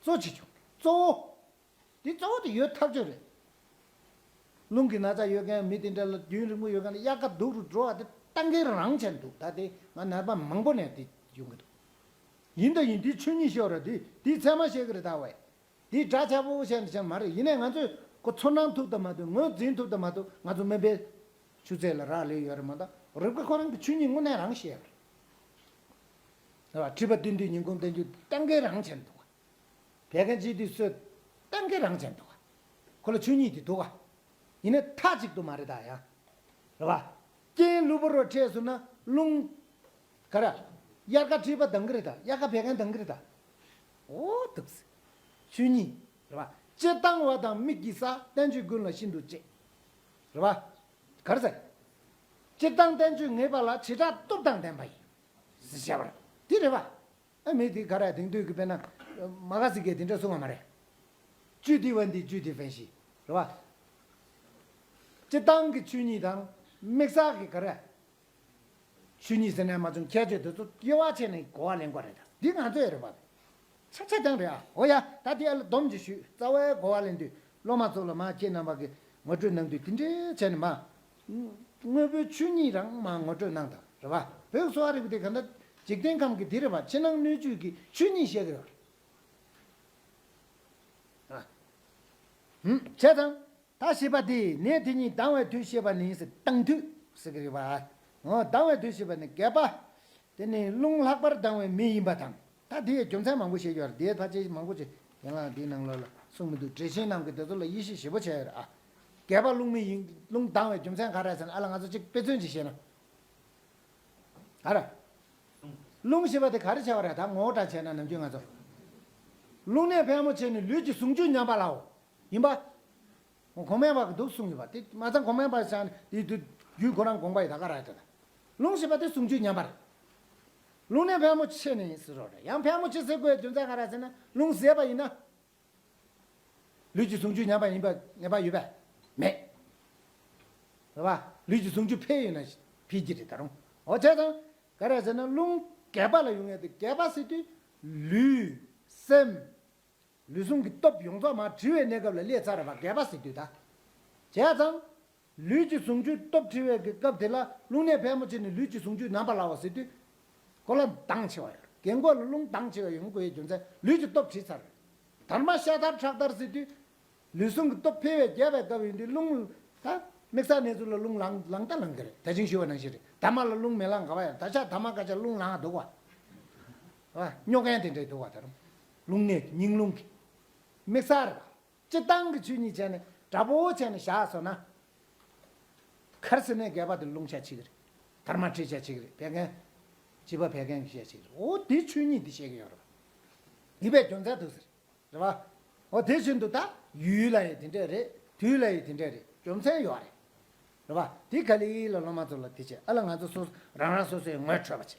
གཙོ་ཆེ་ཆུང་། གཙོ་བོ། འདི་གཙོ་བོ་དེ་ཡོད་ཐག་ཆོད་རེད། རླུང་གི་ན་ཚ་ཡོད་མཁན་མི་དེ་འདྲ་ལ་རྒྱུན་རིང་པོ་ཡོད་མཁན་ལ་དབྱར་ཁ་སྡུག་རུ་འགྲོ་བ་དེ་ལྟ་མཁན་རང་བྱས་འདུག་ད་དེ་ང་ནད་པ་མང་པོ་ནས་དེ་ཡོང་གི་འདུག་ཡིན་ད་ཡིན་དེ་ཆོས་ཉིད་ཤོར་ར་དེ་དེ་ཚད་མ་བཤད་གི་རེད་ད་བས། དེ་འདྲ་ཆགས་པོ་བཤད་འདི་བཤད་མ་རེད། ཡིན་ནའི་ང་ཚོས་ཁོ་ཚོར་སྣང་ཐུབ་ད་མ་ཐུབ་ངོས་འཛིན་ཐུབ་ད་མ་ཐུབ་ང་ཚོ་སྨན་པའི་ཆུ་ཚད་ལ་རག་ལས་ཡོད་རེད་མ་གཏོགས་རིག་པ་ཁོ་རང་གི་ཆོས་ཉིད་དངོས་གནས་རང་བཤད་པ་རེད། མཁྲིས་པ་སྟོན་དུས་ཉིན་གུང་སྟོན་རྒྱུ་ལྟ་མཁན་རང་བྱས་འདུག་བ། བད་ཀན་སྤྱི་དུས་སྲོད་གཏན་འཁེལ་རང་བྱས་འདུག་ག་ཁོ་ལ་ཆོས་ཉིད་དེ་འདུག་ག་ཡིན་ནའི་མཐའ་གཅིག་ཏུ་མ་རེད་ད་ཡ། རེད་པ། རྐྱེན་གློ་བུར་བ་འཕྲད་སོང་ན་རླུང་། ག་རེ། དབྱར་ཁ་མཁྲིས་པ་ལྡང་གི་རེད་ད་དབྱར་ཁ་བད་ཀན་ལྡང་གི་རེད་ད། འོ་འདུག་སེ། ཆོས་ཉིད། རེད་པ། སྤྱིར་བཏང་བ་དང་དམིགས་ཀྱི་ས་བསྟན་བཅོས་ཀུན་ལ་ཤིན་ཏུ་གཅེས། རེད་པ། ག་རེ་ཟེར། སྤྱིར་བཏང་བསྟན་བཅོས་ངེས་པ་ལ་བྱེ་བྲག་སྟོབས་དང་ལྡན་པ་ཡིན། ཟེར་བཤད་པ་རེད། དེ་རེད་པ། ཨ་མི་དེ་ག་རེ་དེང་དུས་ཀྱི་དཔེར་ན། མ་ག་སི་ཀས་དེ་འདྲ་གསུང་བ་མ་རེད། བཅུད་དེ་བ་འདི་བཅུད་དེ་ཕན་ཞིང་། རེད་པ། སྤྱིར་བཏང་གི་ཆོས་ཉིད་དང་། དམིགས་བསལ་གྱི་ག་རེ། ཆོས་ཉིད་ཟེར་ནས་མ་བྱུང་ཁྱད་ཆོས་དེ་ཚོ་དབྱེ་བ་ཕྱེ་ནས་གོ་བ་ལེན་དགོས་རེད་ད། འདི་ང་ཚོའི་རེད་པ། ཆ་ཆ་རྐྱང་རེད་ཨ། འོ་ཡ་ད་དེ་ཨ་ལ་སྡོམ་གྱིས་ཞུས་རྩ་བའི་གོ་བ་ལེན་དུས་སློབ་མ་ཚོ་ལ་མ་ཁྱེད་རྣམ་པ་གི་ངོ་སྤྲོད་གནང་དུས་དེ་འདྲའི་བྱས་ནས་མ། དངོས་པོའི་ཆོས་ཉིད་རང་མ་ངོ་སྤྲོད་གནང་དང་རེད་པ། བོད་གསོ་བ་རིག་པ་དེ་ག་འདྲ་འཇིག་རྟེན་ཁམས་ཀྱི་དེ་རེད་པ་ཕྱི་ནང་སྣོད་བཅུད་ཀྱི་ཆོས་ཉིད་བཤད་གི་རེད་པ། ཨ། ཧུམ། བྱས་ཙང་། ད་ཞེས་པ་དེ་ནད་དེ་ཉིད་ལྡང་བའི་དུས་ཞེས་པ་ནི་ཟེར་ལྡང་དུས། ཟེར་གྱི་རེད་པ། འོ་ལྡང་བའི་དུས་ཞེས་པ་ནི་བརྒྱད་པ། དེ་ནི་རླུང་ལྷག་པར་ལྡང་བའི་མི་ཡིན་པ་དང་། ད་དེའི་རྒྱུ་མཚན་མང་པོ་བཤད་ཡོད་རེད། དེའི་ཕལ་ཆེར་མང་པོ་ཅིག་ཡན་ལག་འདིའི་ནང་ལོགས་ལ་གསུངས་མི་འདུག་འགྲེལ་ཆེན་རྣམས་ཀྱིས་དེ་ཚོ་ལ་དབྱེ་ཞིབ་ཞིབ་པོ་བྱས་ཡོད་རེད་ཨ། བརྒྱད་པ་རླུང་མི་ཡིན། རླུང་ལྡང་བའི་རྒྱུ་མཚན་ག་རེ་ཟེར་ན། ཨ་ལ་ང་ཚོ་གཅིག་དཔེ་མཚོན་ཅིག་བཤད་ན། ག་རེ། རླུང་ཞེས་པ་དེ་ག་རེ་བྱ་བ་རེད། ད་ངོ་བོ་འདྲ་བྱས་ན་ནམ་རྒྱུན་ང་ཚོ། རླུང་ནད་ཕལ་མོ་ཆེ་ནི་ལུས་ཀྱི་ཟུངས་བཅུད་ཉམས་པ་ལའོ། ཡིན་པ། གོང་མའི་བར་གྱི་འདུག་གསུངས་ཡོད་པ་དེ་མ་ཚང་། གོང་མའི་བར་བྱས་ནས་དེ་དུས་རྒྱུད་ཁོ་རང་དགོངས་པ་ཡི་ད་ག་ར་ཡོད་དོ། རླུང་ཞེས་པ་དེ་ཟུངས་བཅུད་ཉམས་པ་རེད། རླུང་ནད་ཕལ་མོ་ཆེ་ནི་ཟེར་རོགས་རེད། ཡང་ཕལ་མོ་ཆེ་ཟེར་དགོས་རྒྱུ་མཚན་ག་རེ་ཟེར་ན། རླུང་ཟད་པ་ཡིན་ན། ལུས་ཀྱི་ཟུངས་བཅུད་ཉམས་པ་ཡིན་པ་ངེས་པ་ཡོད་པས། མེད། རེད་པ། ལུས་ཀྱི་ཟུངས་བཅུད་འཕེལ་ཡོད་ན་འཕེལ་གྱི་རེད་ད་རུང་། འོ་བྱས་ཙང་། ག་རེ་ཟེར་ན་རླུང་བརྒྱད་པ་ལ་ཡོང་ཡ་དེ་བརྒྱད་པ་ཟེར་དུས། ལུས། སེམས། ལུས་ཟུངས་ཀྱི་སྟོབས་ཡོངས་རྫོགས་མར་བྲི་བའི་གནས་སྐབས་ལ་སླེབས་ཚར་བ་བརྒྱད་པ་ཟེར་དུས་ད། བྱས་ཙང་། ལུས་ཀྱི་ཟུངས་བཅུད་སྟོབས་བྲི་བའི་གི་སྐབས་དེ་ལ་རླུང་ནད་ཕལ་མོ་ཆེ་ནི་ལུས་ཀྱི་ཟུངས་བཅུད་ཉམས་པ་ལའོ་ཟེར་དུས། ཁོ་ལ་ལྡང་ཆེ་བ་ཡོད། རྒན་རྒོན་ལ་རླུང་ལྡང་ཆེ་བ་ཡོང་དགོས་ཡའི་རྒྱུ་མཚན་ལུས་ཀྱི་སྟོབས་བྲི་ཚར། དར་མ་ཤ་དར་ཁྲག་དར་ཟེར་དུས། ལུས་ཟུངས་ཀྱི་སྟོབས་འཕེལ་བའི་རྒྱས་པའི་སྐབས་ཡིན་དུས་རླུང་། ད། དམིགས་བསལ་གནས་ཚུལ་ལ་རླུང་ལངས་ལངས་ད་ལངས་ཀྱི་རེད། ད་ཅིང་ཞུ་བ་ནང་བཞིན་རེད། དར་མ་ལ་རླུང་མི་ལངས་ག་བ་ཡང་། ད་ཆ་དར་མ་ཁ་ཆ་རླུང་ལངས་འདུག་བ། བ། སྨྱོ་མཁན་དེ་འདྲས་འདུག་བ། ད་རུང་། རླུང་ནད་ཀྱི་སྙིང་རླུང་གི། དམིགས་བསལ་རེད་བ། སྤྱིར་བཏང་གི་ཆོས་ཉིད་བྱས་ནས་འདྲ་པོ་བྱས་ནས་བཞག་སོང་ན། ག་རེ་ཟེར་ནས་བརྒྱད་པ་དེ་རླུང་ཤ་ཆེ་གི་རེད། དར་མ་མཁྲིས་ཤ་ཆེ་གི་རེད། བད་ཀན། བྱིས་པ་བད་ཀན་གྱི་ཤ་ཆེ་གི་རེད། འོ་དེ་ཆོས་ཉིད་དེ་བཤད་ཀྱི་ཡོད་རེད་བ། ཡིན་པའི་རྒྱུ་མཚན་འདུག་ཟེར། རེད་བ། འོ་དེ་བཞིན་དུ་ད་ཡུལ་ལ་ཡང་དེ་འདྲས་རེད། དུས་ལ་ཡང་དེ་འདྲས་རེད། རྒྱུ་མཚན་ཡོད་རེད། རེད་བ། དེ་ག་ལེ་ལ་སློབ་མ་ཚོ་ལ་དེ་བྱས། ཨ་ལ་ང་ཚོ་སོ་སོ་རང་རང་སོ་སོའི་ངོས་འཕྲོད་པ་བྱེད།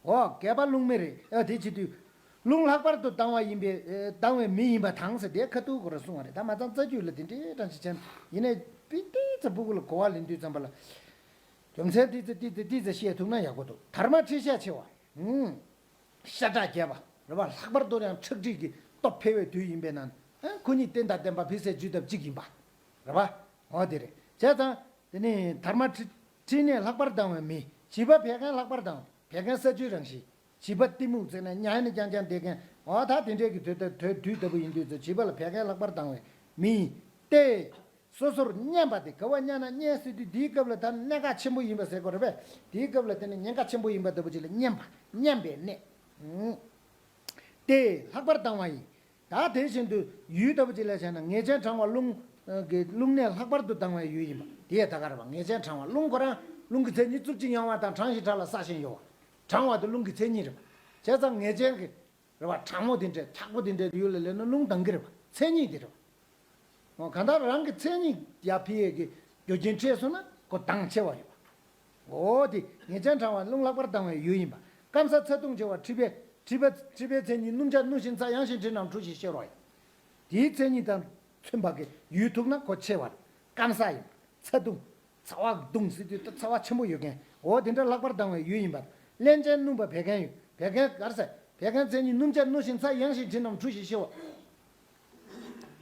འོ་བརྒྱད་པ་རླུང་མི་རེད། ཨ་དེ་བྱེད་དུས། རླུང་ལྷག་པར་དུ་ལྡང་བ་ཡིན་པས། ཨེ། ལྡང་བའི་མི་ཡིན་པ་དང་ཟེར་དེ་ཁ་ཐུག་ཁོ་རང་གསུང་བ་རེད། ད་མ་ཚང་རྩ་རྒྱུད་ལ་དེ་འདྲའི་གྲངས་ཤིག་ཅན་ཡིན་ནའི་པི་ཏི་ཚ་སྤུ་གུ་ལ་གོ་བ་ལེན་དུས་ཙམ་པ་ལ། རྒྱུ་མཚན་ཏི་ཙི་ཏི་ཙི་ཏི་ཙི་བཤད་ཐུབ་ན་ཡག་པོ་འདུག་དར་མ་མཁྲིས་ཤ་ཆེ་བ། ཨུམ། ཤ་ཁྲག་རྒྱས་པ། རེད་བ། ལྷག་པར་དུ་ཡང་ཁྲག་མཁྲིས་ཀྱི་སྟོབས་འཕེལ་བའི་དུས་ཡིན་པས་ན། ཨ་ཁོ་གཉིས་རྟེན་དང་བརྟེན་པ་འཕེལ་སའི་བཅུད་ཐབས་གཅིག་ཡིན་པ། རེད་བ། འོ་དེ་རེད། བྱས་ཙང་དེ་ནི་དར་མ་མཁྲིས་མཁྲིས་ནད་ལྷག་པར་ལྡང་བའི་མི། བྱིས་པ་བད་ཀན་ལྷག་པར་ལྡང་། བད་ཀན་ས་བཅུད་རང་བཞིན། བྱིས་པ་གཏི་མུག་ཟེར་ན་ཉལ་ནས་རྐྱང་རྐྱང་བསྡད་མཁན། འོ་ད་དེ་འདྲས་ཀྱི་དུས་ད་དུས་དུས་ལྟ་བུ་ཡིན་དུས་ཚོད་བྱིས་པ་ལ་བད་ཀན་ལྷག་པར་ལྡང་བའི་མི་ཡིན་ཏེ། སོ་སོར་བསྙེན་པ་དེ་ག་བ་བསྙེན་ན་བསྙེན་ཟེར་དུས་འདིའི་སྐབས་ལ་ད་གནད་འགག་ཆེན་པོ་ཡིན་པ་ཟེར་དགོས་རེད་པས། དེའི་སྐབས་ལ་དེ་ནི་ཉེན་ཁ་ཆེན་པོ་ཡིན་པ་ལྟ་བུ་ཅིག་ལ་བསྙེན་པ། བསྙེན་པའི་གནད། ཨུང་། དེ་ལྷག་པར་ལྡང་བ་ཡིན། ད་དེ་བཞིན་དུ་ཡུལ་ལྟ་བུ་ཅིག་ལ་བྱས་ན་ངེས་ཅན་གྲང་བ་རླུང་གི་རླུང་ནད་ལྷག་པར་དུ་ལྡང་བའི་ཡུལ་ཡིན་པ་དེ་ཡང་ད་ག་རེད་པ། ངེས་ཅན་གྲང་བ། རླུང་ཁོ་རང་རླུང་གི་མཚན་ཉིད་རྩུབ་ཅིང་ཡང་བ་དང་གྲང་ཞིང་དྲག་ལ་སྲ་ཞིང་གཡོ་བ། གྲང་བ་དེ་རླུང་གི་མཚན་ཉིད་རེད་པ། བྱས་ཙང་ངེས་ཅན་གྱི། རེད་བ། གྲང་མོ་དེ་འདྲས་དྲག་པོ་དེ་འདྲས་ཡུལ་ལ་སླེབས་ན་རླུང་ལྡང་གི་རེད་བ། མཚན་ཉིད་དེ་རེད་བ། འོ་གང་ལྟར་རང་གི་མཚན་ཉིད་ཡར་འཕེལ་ཡས་ཀྱི་རྒྱུ་རྐྱེན་འཕྲད་སོང་ན་ཁོ་ལྡང་ཆེ་བ་ཡོད་པ། འོ་དེ་ངེས་ཅན་གྲང་བ་རླུང་ལྷག་པར་ལྡང་བའི་ཡུལ་ཡིན་པ། སྐམ་ས་ཚ་གདུང་ཆེ་བ་མཁྲིས་པའི་མཁྲིས་པ་མཁྲིས་པའི་མཚན་ཉིད་སྣུམ་ཆགས་སྣུམ་ཞིང་ཚ་ཡང་ཞིང་དྲི་རྣམས་འཁྲུ་ཞིང་གཤེར་བ་ཡིན། དེའི་མཚན་ཉིད་དང་མཚོན་པ་གི་ཡུལ་ཐུག་ན་ཁོ་ཆེ་བ་སྐམ་ས་ཡིན། ཚ་གདུང་། ཚ་བ་གདུང་ཟེར་དུས་ད་ཚ་བ་ཆེན་པོ་ཡོད་མཁན། འོ་དེ་འདྲ་ལྷག་པར་ལྡང་བའི་ཡུལ་ཡིན་པར། རླན་ཅན་སྣུམ་པ་བད་ཀན་ཡུལ། བད་ཀན་ག་རེ་ཟེར། བད་ཀན་མཚན་ཉིད་སྣུམ་ཆགས་སྣུམ་ཞིང་ཚ་ཡང་ཞིང་དྲི་རྣམས་འཁྲུ་ཞིང་གཤེར་བ།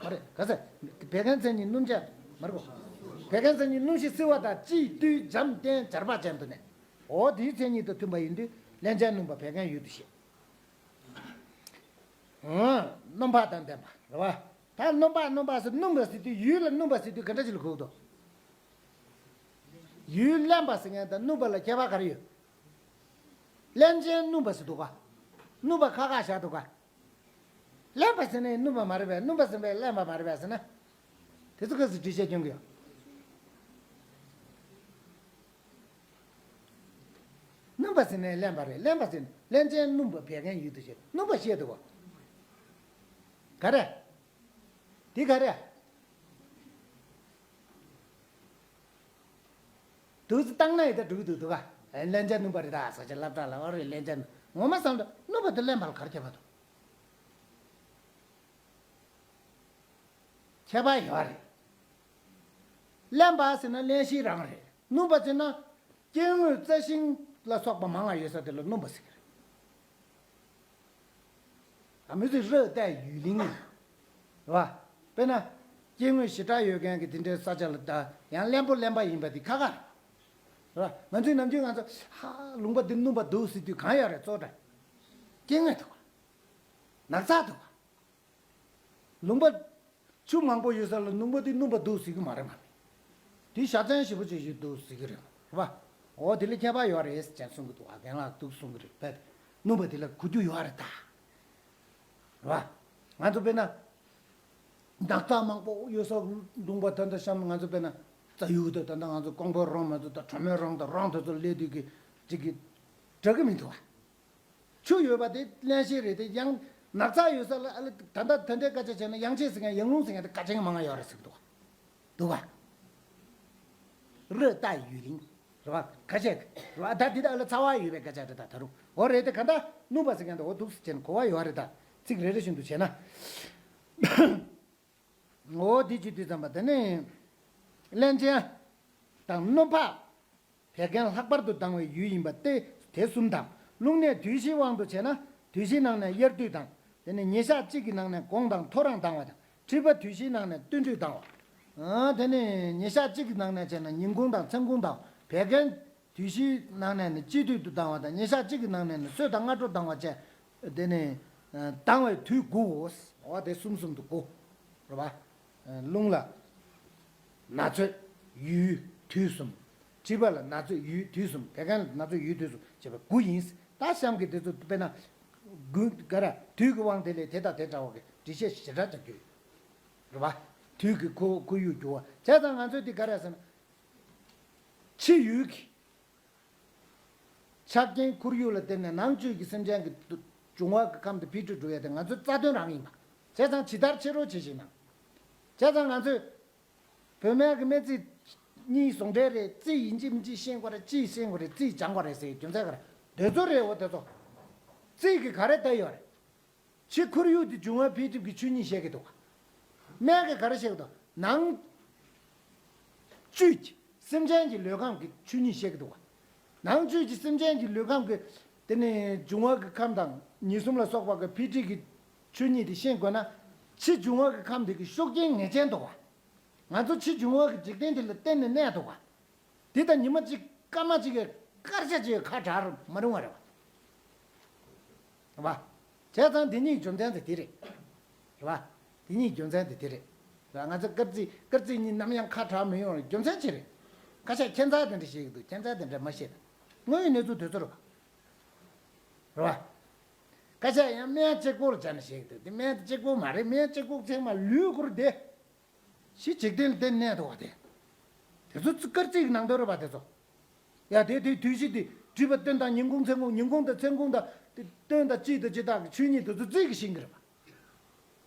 མ་རེད། ག་རེ་ཟེར། བད་ཀན་མཚན་ཉིད་སྣུམ་ཆགས། མ་རེད་གོ། བད་ཀན་མཚན་ཉིད་སྣུམ་ཞིང་བསིལ་བ་དང་། དཔྱིད་དུས་འཇམ་བརྟན་འབྱར་བག་ཅན་དུ་གནས། འོ་དེའི་མཚན་ཉིད་དང་མཐུན་པ་ཡིན་དུས་རླན་ཅན་སྣུམ་པ་བད་ཀན་ཡུལ་དུ་བཤད། འོ། སྣུམ་བག་དང་ལྡན་པ་རེད་བ། ད་སྣུམ་བག་སྣུམ་བག་ཟེར། སྣུམ་པ་ཟེར་དུས་ཡུལ་ལ་སྣུམ་པ་ཟེར་དུས་ག་འདྲ་ཞིག་ལ་གོ་གི་འདུག་ཡུལ་རླན་པ་ཟེར་མཁན་དང་སྣུམ་པ་ལ་ཁྱད་པར་ག་རེ་ཡོད། རླན་ཅན་སྣུམ་པ་ཟེར་འདུག་ག་སྣུམ་པ་ཁ་ཁ་བཞག་འདུག་ག་རླན་པ་ཟེར་ནས་སྣུམ་པ་མ་རེད་པས། སྣུམ་པ་ཟེར་བས་རླན་པ་མ་རེད་པས་ཟེར་ན། དེ་ཚོ་ག་ཚོད་འགྲེལ་བཤད་སྐྱོན་གི་ཡོད། སྣུམ་པ་ཟེར་ནས་རླན་པ་རེད། རླན་པ་ཟེར་ནས་རླན་ཅན་སྣུམ་པ་བད་ཀན་ཡུལ་དུ་བཤད། སྣུམ་པ་བཤད་འདུག་ག་ག་རེ། འདི་ག་རེ། དུག་ཙི་བཏང་ན་ཡི་ད་འགྲིག་འདུག་འདུག་ག་རླན་ཅན་སྣུམ་པ་རེད་ད་ཟེར་བྱས་སློབ་གྲྭ་ལ། ཨོ་རེད། རླན་ཅན། ངོ་མ་བསམ་ད་སྣུམ་པ་དང་རླན་པ་ལ་ག་རེ་ཁྱད་པར་འདུག་ཁྱད་པར་ཡོད་རེད། རླན་པ་ཟེར་ན་རླན་གཤེར་རང་རེད། སྣུམ་པ་ཟེར་ན་སྐྱེ་དངོས་རྩི་ཤིང་ལ་སོགས་པ་མང་བ་ཡོད་ས་དེ་ལ་སྣུམ་པ་ཟེར་གི་རེད། ཨ་མི་ཚོས་རི་བལྟས་ཡུལ་གླིང་། རེད་བ། དཔེར་ན། སྐྱེ་དངོས་ཞེ་དྲག་ཡོད་མཁན་གྱི་དེ་འདྲའི་ས་ཆ་ལ་ད་ཡང་རླན་པོ་རླན་པ་ཡིན་པ་དེ་ཁག་ཁག་རེད། རེད་བ། ང་ཚོས་ནམ་རྒྱུན་ང་ཚོ་ཧ་ལུང་པ་འདི་སྣུམ་པ་འདུག་ཟེར་དུས་གང་ཡོད་རེད། གཙོ་བོ་སྐྱེ་དངོས་འདུག་ག་ནགས་ཚལ་འདུག་ག་ལུང་པ། ཆུ་མང་པོ་ཡོད་ས་ལ་ལུང་པ་འདི་སྣུམ་པ་འདུག་ཟེར་གི་མ་རེད་མ་རེད། དེ་བཞའ་ཚན་ཞེ་པོ་ཅིག་ཞིག་འདུག་ཟེར་གི་རེད། རེད་བ། འོ་དེ་ལ་ཁྱད་པར་ཡོད་རེད་ཅེས་གསུང་གི་འདུག་བ། རྒན་ལགས་འདུག་གསུང་གི་རེད་བས། སྣུམ་པ་དེ་ལ་གོ་རྒྱུ་ཡོད་རེད་ད། རེད་བ། ང་ཚོ་དཔེར་ན། ནགས་ཚལ་མང་པོ་ཡོད་ས་ལུང་པ་ད་ལྟ་གཤམ་ང་ཚོ་དཔེར་ན། རྩ་ཡུལ་དུ་ད་ལྟ་ང་ཚོ་ཀོང་པོའི་རོང་མ་ཚོ་དང་གྲོ་མོའི་རོང་དང་རོང་དེ་ཚོ་སླེབས་དུས་ཀྱི་ཅིག་གི་འདྲ་གི་མི་འདུག་བ། ཆུ་ཡོད་པ་དེ་བརླན་གཤེར་རེད་དེ། ཡང་ན་ཚ་ཡོད་ས་ལ་ཨ་ལ་ད་ལྟ་དེ་འདྲའི་སྐད་ཆ་བྱས་ན། ཡང་ཆེ་ཟེར་མཁན་ཡང་ལུང་ཟེར་མཁན་དེ་ག་ཅན་མང་ང་ཡོད་རེད་ཟེར་གི་འདུག་བ། འདུག་བ། རི་རྟ་ཡུལ་གླིང་། རེད་བ། ཁ་ཤས་རེད་བ། ད་འདི་དག་ཨ་ལ་ཚ་བ་ཡོད་པའི་སྐད་ཆ་རེད་ད། ད་རུང་འོ་རེད་དེ། ག་ད་སྣུམ་པ་ཟེར་མཁན་དེ་འོ་འདུག་ཟེར་བྱས་ན་གོ་བ་ཡོད་རེད་ད། ཚིག་རེ་རེ་བཞིན་དུ་བྱས་ན། འོ་དེ་བྱེད་དུས་ཙམ་པ་དེ་ནི། བརླན་ཆེན་དང་སྣུམ་བག་བད་ཀན་ལྷག་པར་དུ་ལྡང་བའི་ཡུལ་ཡིན་པ་སྟེ། དེ་གསུམ་དང་། རླུང་ནད་དུས་བཞིའི་དབང་དུ་བྱས་ན། དུས་བཞིའི་ནང་ནས་དབྱར་དུས་དང་། དེ་ནས་ཉིན་ཞག་གཅིག་གི་ནང་ནས་དགོང་དང་ཐོ་རངས་ལྡང་བ་དང་། འཁྲིལ་པ་དུས་བཞིའི་ནང་ནས་སྟོན་འབྲས་ལྡང་བ། ཨ་དེ་ནས་ཉིན་ཞག་གཅིག་གི་ནང་ནས་བྱས་ན་ཉིན་གུང་དང་མཚན་གུང་དང་། བད་ཀན་དུས་བཞིའི་ནང་ནས་ནི་དཔྱིད་དུས་སུ་ལྡང་བ་དང་། ཉིན་ཞག་གཅིག་གི་ནང་ནས་ནི་སྲོད་དང་སྔ་དྲོ་ལྡང་བ་བཅས། དེ་ནས་ལྡང་བའི་དུས་དགུའོ། འོ་དེ་གསུམ་གསུམ་དུ་དགུ། རེད་བ། རླུང་ལ་ན་ཚོད་ཡུལ་དུས་གསུམ། མཁྲིས་པ་ལ་ན་ཚོད་ཡུལ་དུས་གསུམ། བད་ཀན་ལ་ན་ཚོད་ཡུལ་དུས་གསུམ་བྱས་པ་དགུ་ཡིན། ད་གཤམ་གྱི་དེ་ཚོ་དཔེར་ན་དགུ་ག་ར་དུས་ཀྱི་དབང་དེ་ལས་དེ་དང་དེ་འདྲ་བ་གི་འགྲེལ་བཤད་ཞེ་དྲག་རྒྱག་རྒྱུ་ཡོད། རེད་བ། དུས་ཀྱི་ཁོར་ཁོར་ཡུག་འགྱུར་བ་བྱས་ཙང་། ང་ཚོས་འདི་ག་རེ་ཟེར་ན། ཕྱི་ཡུལ་གྱི་ཆ་རྐྱེན་ཁོར་ཡུག་ལ་བརྟེན་ནས་ནང་བཅུད་ཀྱི་སེམས་ཅན་གྱི་འབྱུང་བ་གི་ཁམས་དེ་འཕེལ་འགྲིབ་འགྲོ་ཡ་དེ་ང་ཚོའི་རྩ་དོན་རང་ཡིན་པ། བྱས་ཙང་ཇི་ལྟར་ཕྱི་རོལ་ཇི་བཞིན་ནང་། བྱས་ཙང་ང་ཚོས་བོད་སྨན་གྱི་སྨན་རྩིས་གཉིས་ཟུང་འབྲེལ་རེད། རྩིས་ཡིན་གཅིག་མིན་གཅིག་ཤེས་དགོས་རེད། རྩིས་ཤེས་དགོས་རེད། རྩིས་སྦྱང་དགོས་རེད་ཟེར་རྒྱུ་མཚན་ག་རེ། དེ་ཚོ་རེད། འོ་དེ་ཚོ། རྩིས་ཀྱི་ག་རེ་བལྟས་ཡོད་རེད། ཕྱི་ཁོར་ཡུག་དེ་འབྱུང་བ་འཕེལ་འགྲིབ་ཀྱི་ཆོས་ཉིད་བཤད་ཀྱི་འདུག་སྨན་གྱིས་ག་རེ་བཤད་ཀྱི་འདུག་ནང་བཅུད་ཀྱི་སེམས་ཅན་གྱི་ལུས་ཁམས་ཀྱི་ཆོས་ཉིད་བཤད་ཀྱི་འདུག་ནང་བཅུད་ཀྱི་སེམས་ཅན་གྱི་ལུས་ཁམས་ཀྱི་དེ་ནི་འབྱུང་བ་གི་ཁམས་དང་ཉེས་གསུམ་ལ་སོགས་པ་གི་འཕེལ་འགྲིབ་ཀྱི་ཆོས་ཉིད་དེ་ཤེས་དགོས་ན། ཕྱི་འབྱུང་བ་གི་ཁམས་དེ་གི་ཤུགས་རྐྱེན་ངེས་ཅན་འདུག་བ། ང་ཚོ་ཕྱི་འབྱུང་བ་གི་འཇིག་རྟེན་དེ་ལ་བརྟེན་ནས་གནས་འདུག་བ། དེ་ལྟར་ཉི་མ་གཅིག་སྐར་མ་གཅིག་གི་སྐར་ཆ་གཅིག་གི་ཁ་གྲག་མ་རུང་བ་རེད་བ། རེད་བ། བྱས་ཙང་དེ་གཉིས་རྒྱུ་མཚན་དེ་དེ་རེད། རེད་བ། དེ་གཉིས་རྒྱུ་མཚན་དེ་དེ་རེད། རེད་བ། ང་ཚོ་སྐར་རྩིས་སྐར་རྩིས་གཉིས་ནམ་ཡང་ཁ་གྲག་མི་ཡོང་བའི་རྒྱུ་མཚན་ཅི་རེད། ཁ་ཤས་ཁྱད་མཚར་དེ་འདྲ་བཤད་ཀྱི་འདུག་ཁྱད་མཚར་དེ་འདྲ་མ་བཤད་ད། དངོས་ཡོད་གནས་ཚུལ་དེ་ཚོ་རེད་བ། རེད་བ། ཁ་ཤས་ཡང་སྨན་གཅིག་པོར་བྱས་ནས་བཤད་ཀྱི་འདུག་དེ་སྨན་གཅིག་པོ་མ་རེད། སྨན་གཅིག་པོ་ཚང་མ་ལུས་ཁུར་དེ། ཕྱི་འཇིག་རྟེན་ལ་བརྟེན་གནས་འདུག་བ་དེ། དེ་ཚོ་སྐར་རྩིས་ཀྱི་ནང་དོན་རེད་པ་དེ་ཚོ། ཡ་དེ་དེ་དུས་བཞི་དེ་སྒྲིབ་པ་སྟོན་དང་ཉིན་གུང་མཚན་གུང་། ཉིན་གུང་དང་མཚན་གུང་དང་དེ་སྟོན་དང་དཔྱིད་དང་དཔྱིད་རྟགས་ཀྱི་ཆོས་ཉིད་དེ་ཚོ་རྩིས་ཀྱིས་ཤེས་ཀྱི་རེད་པ།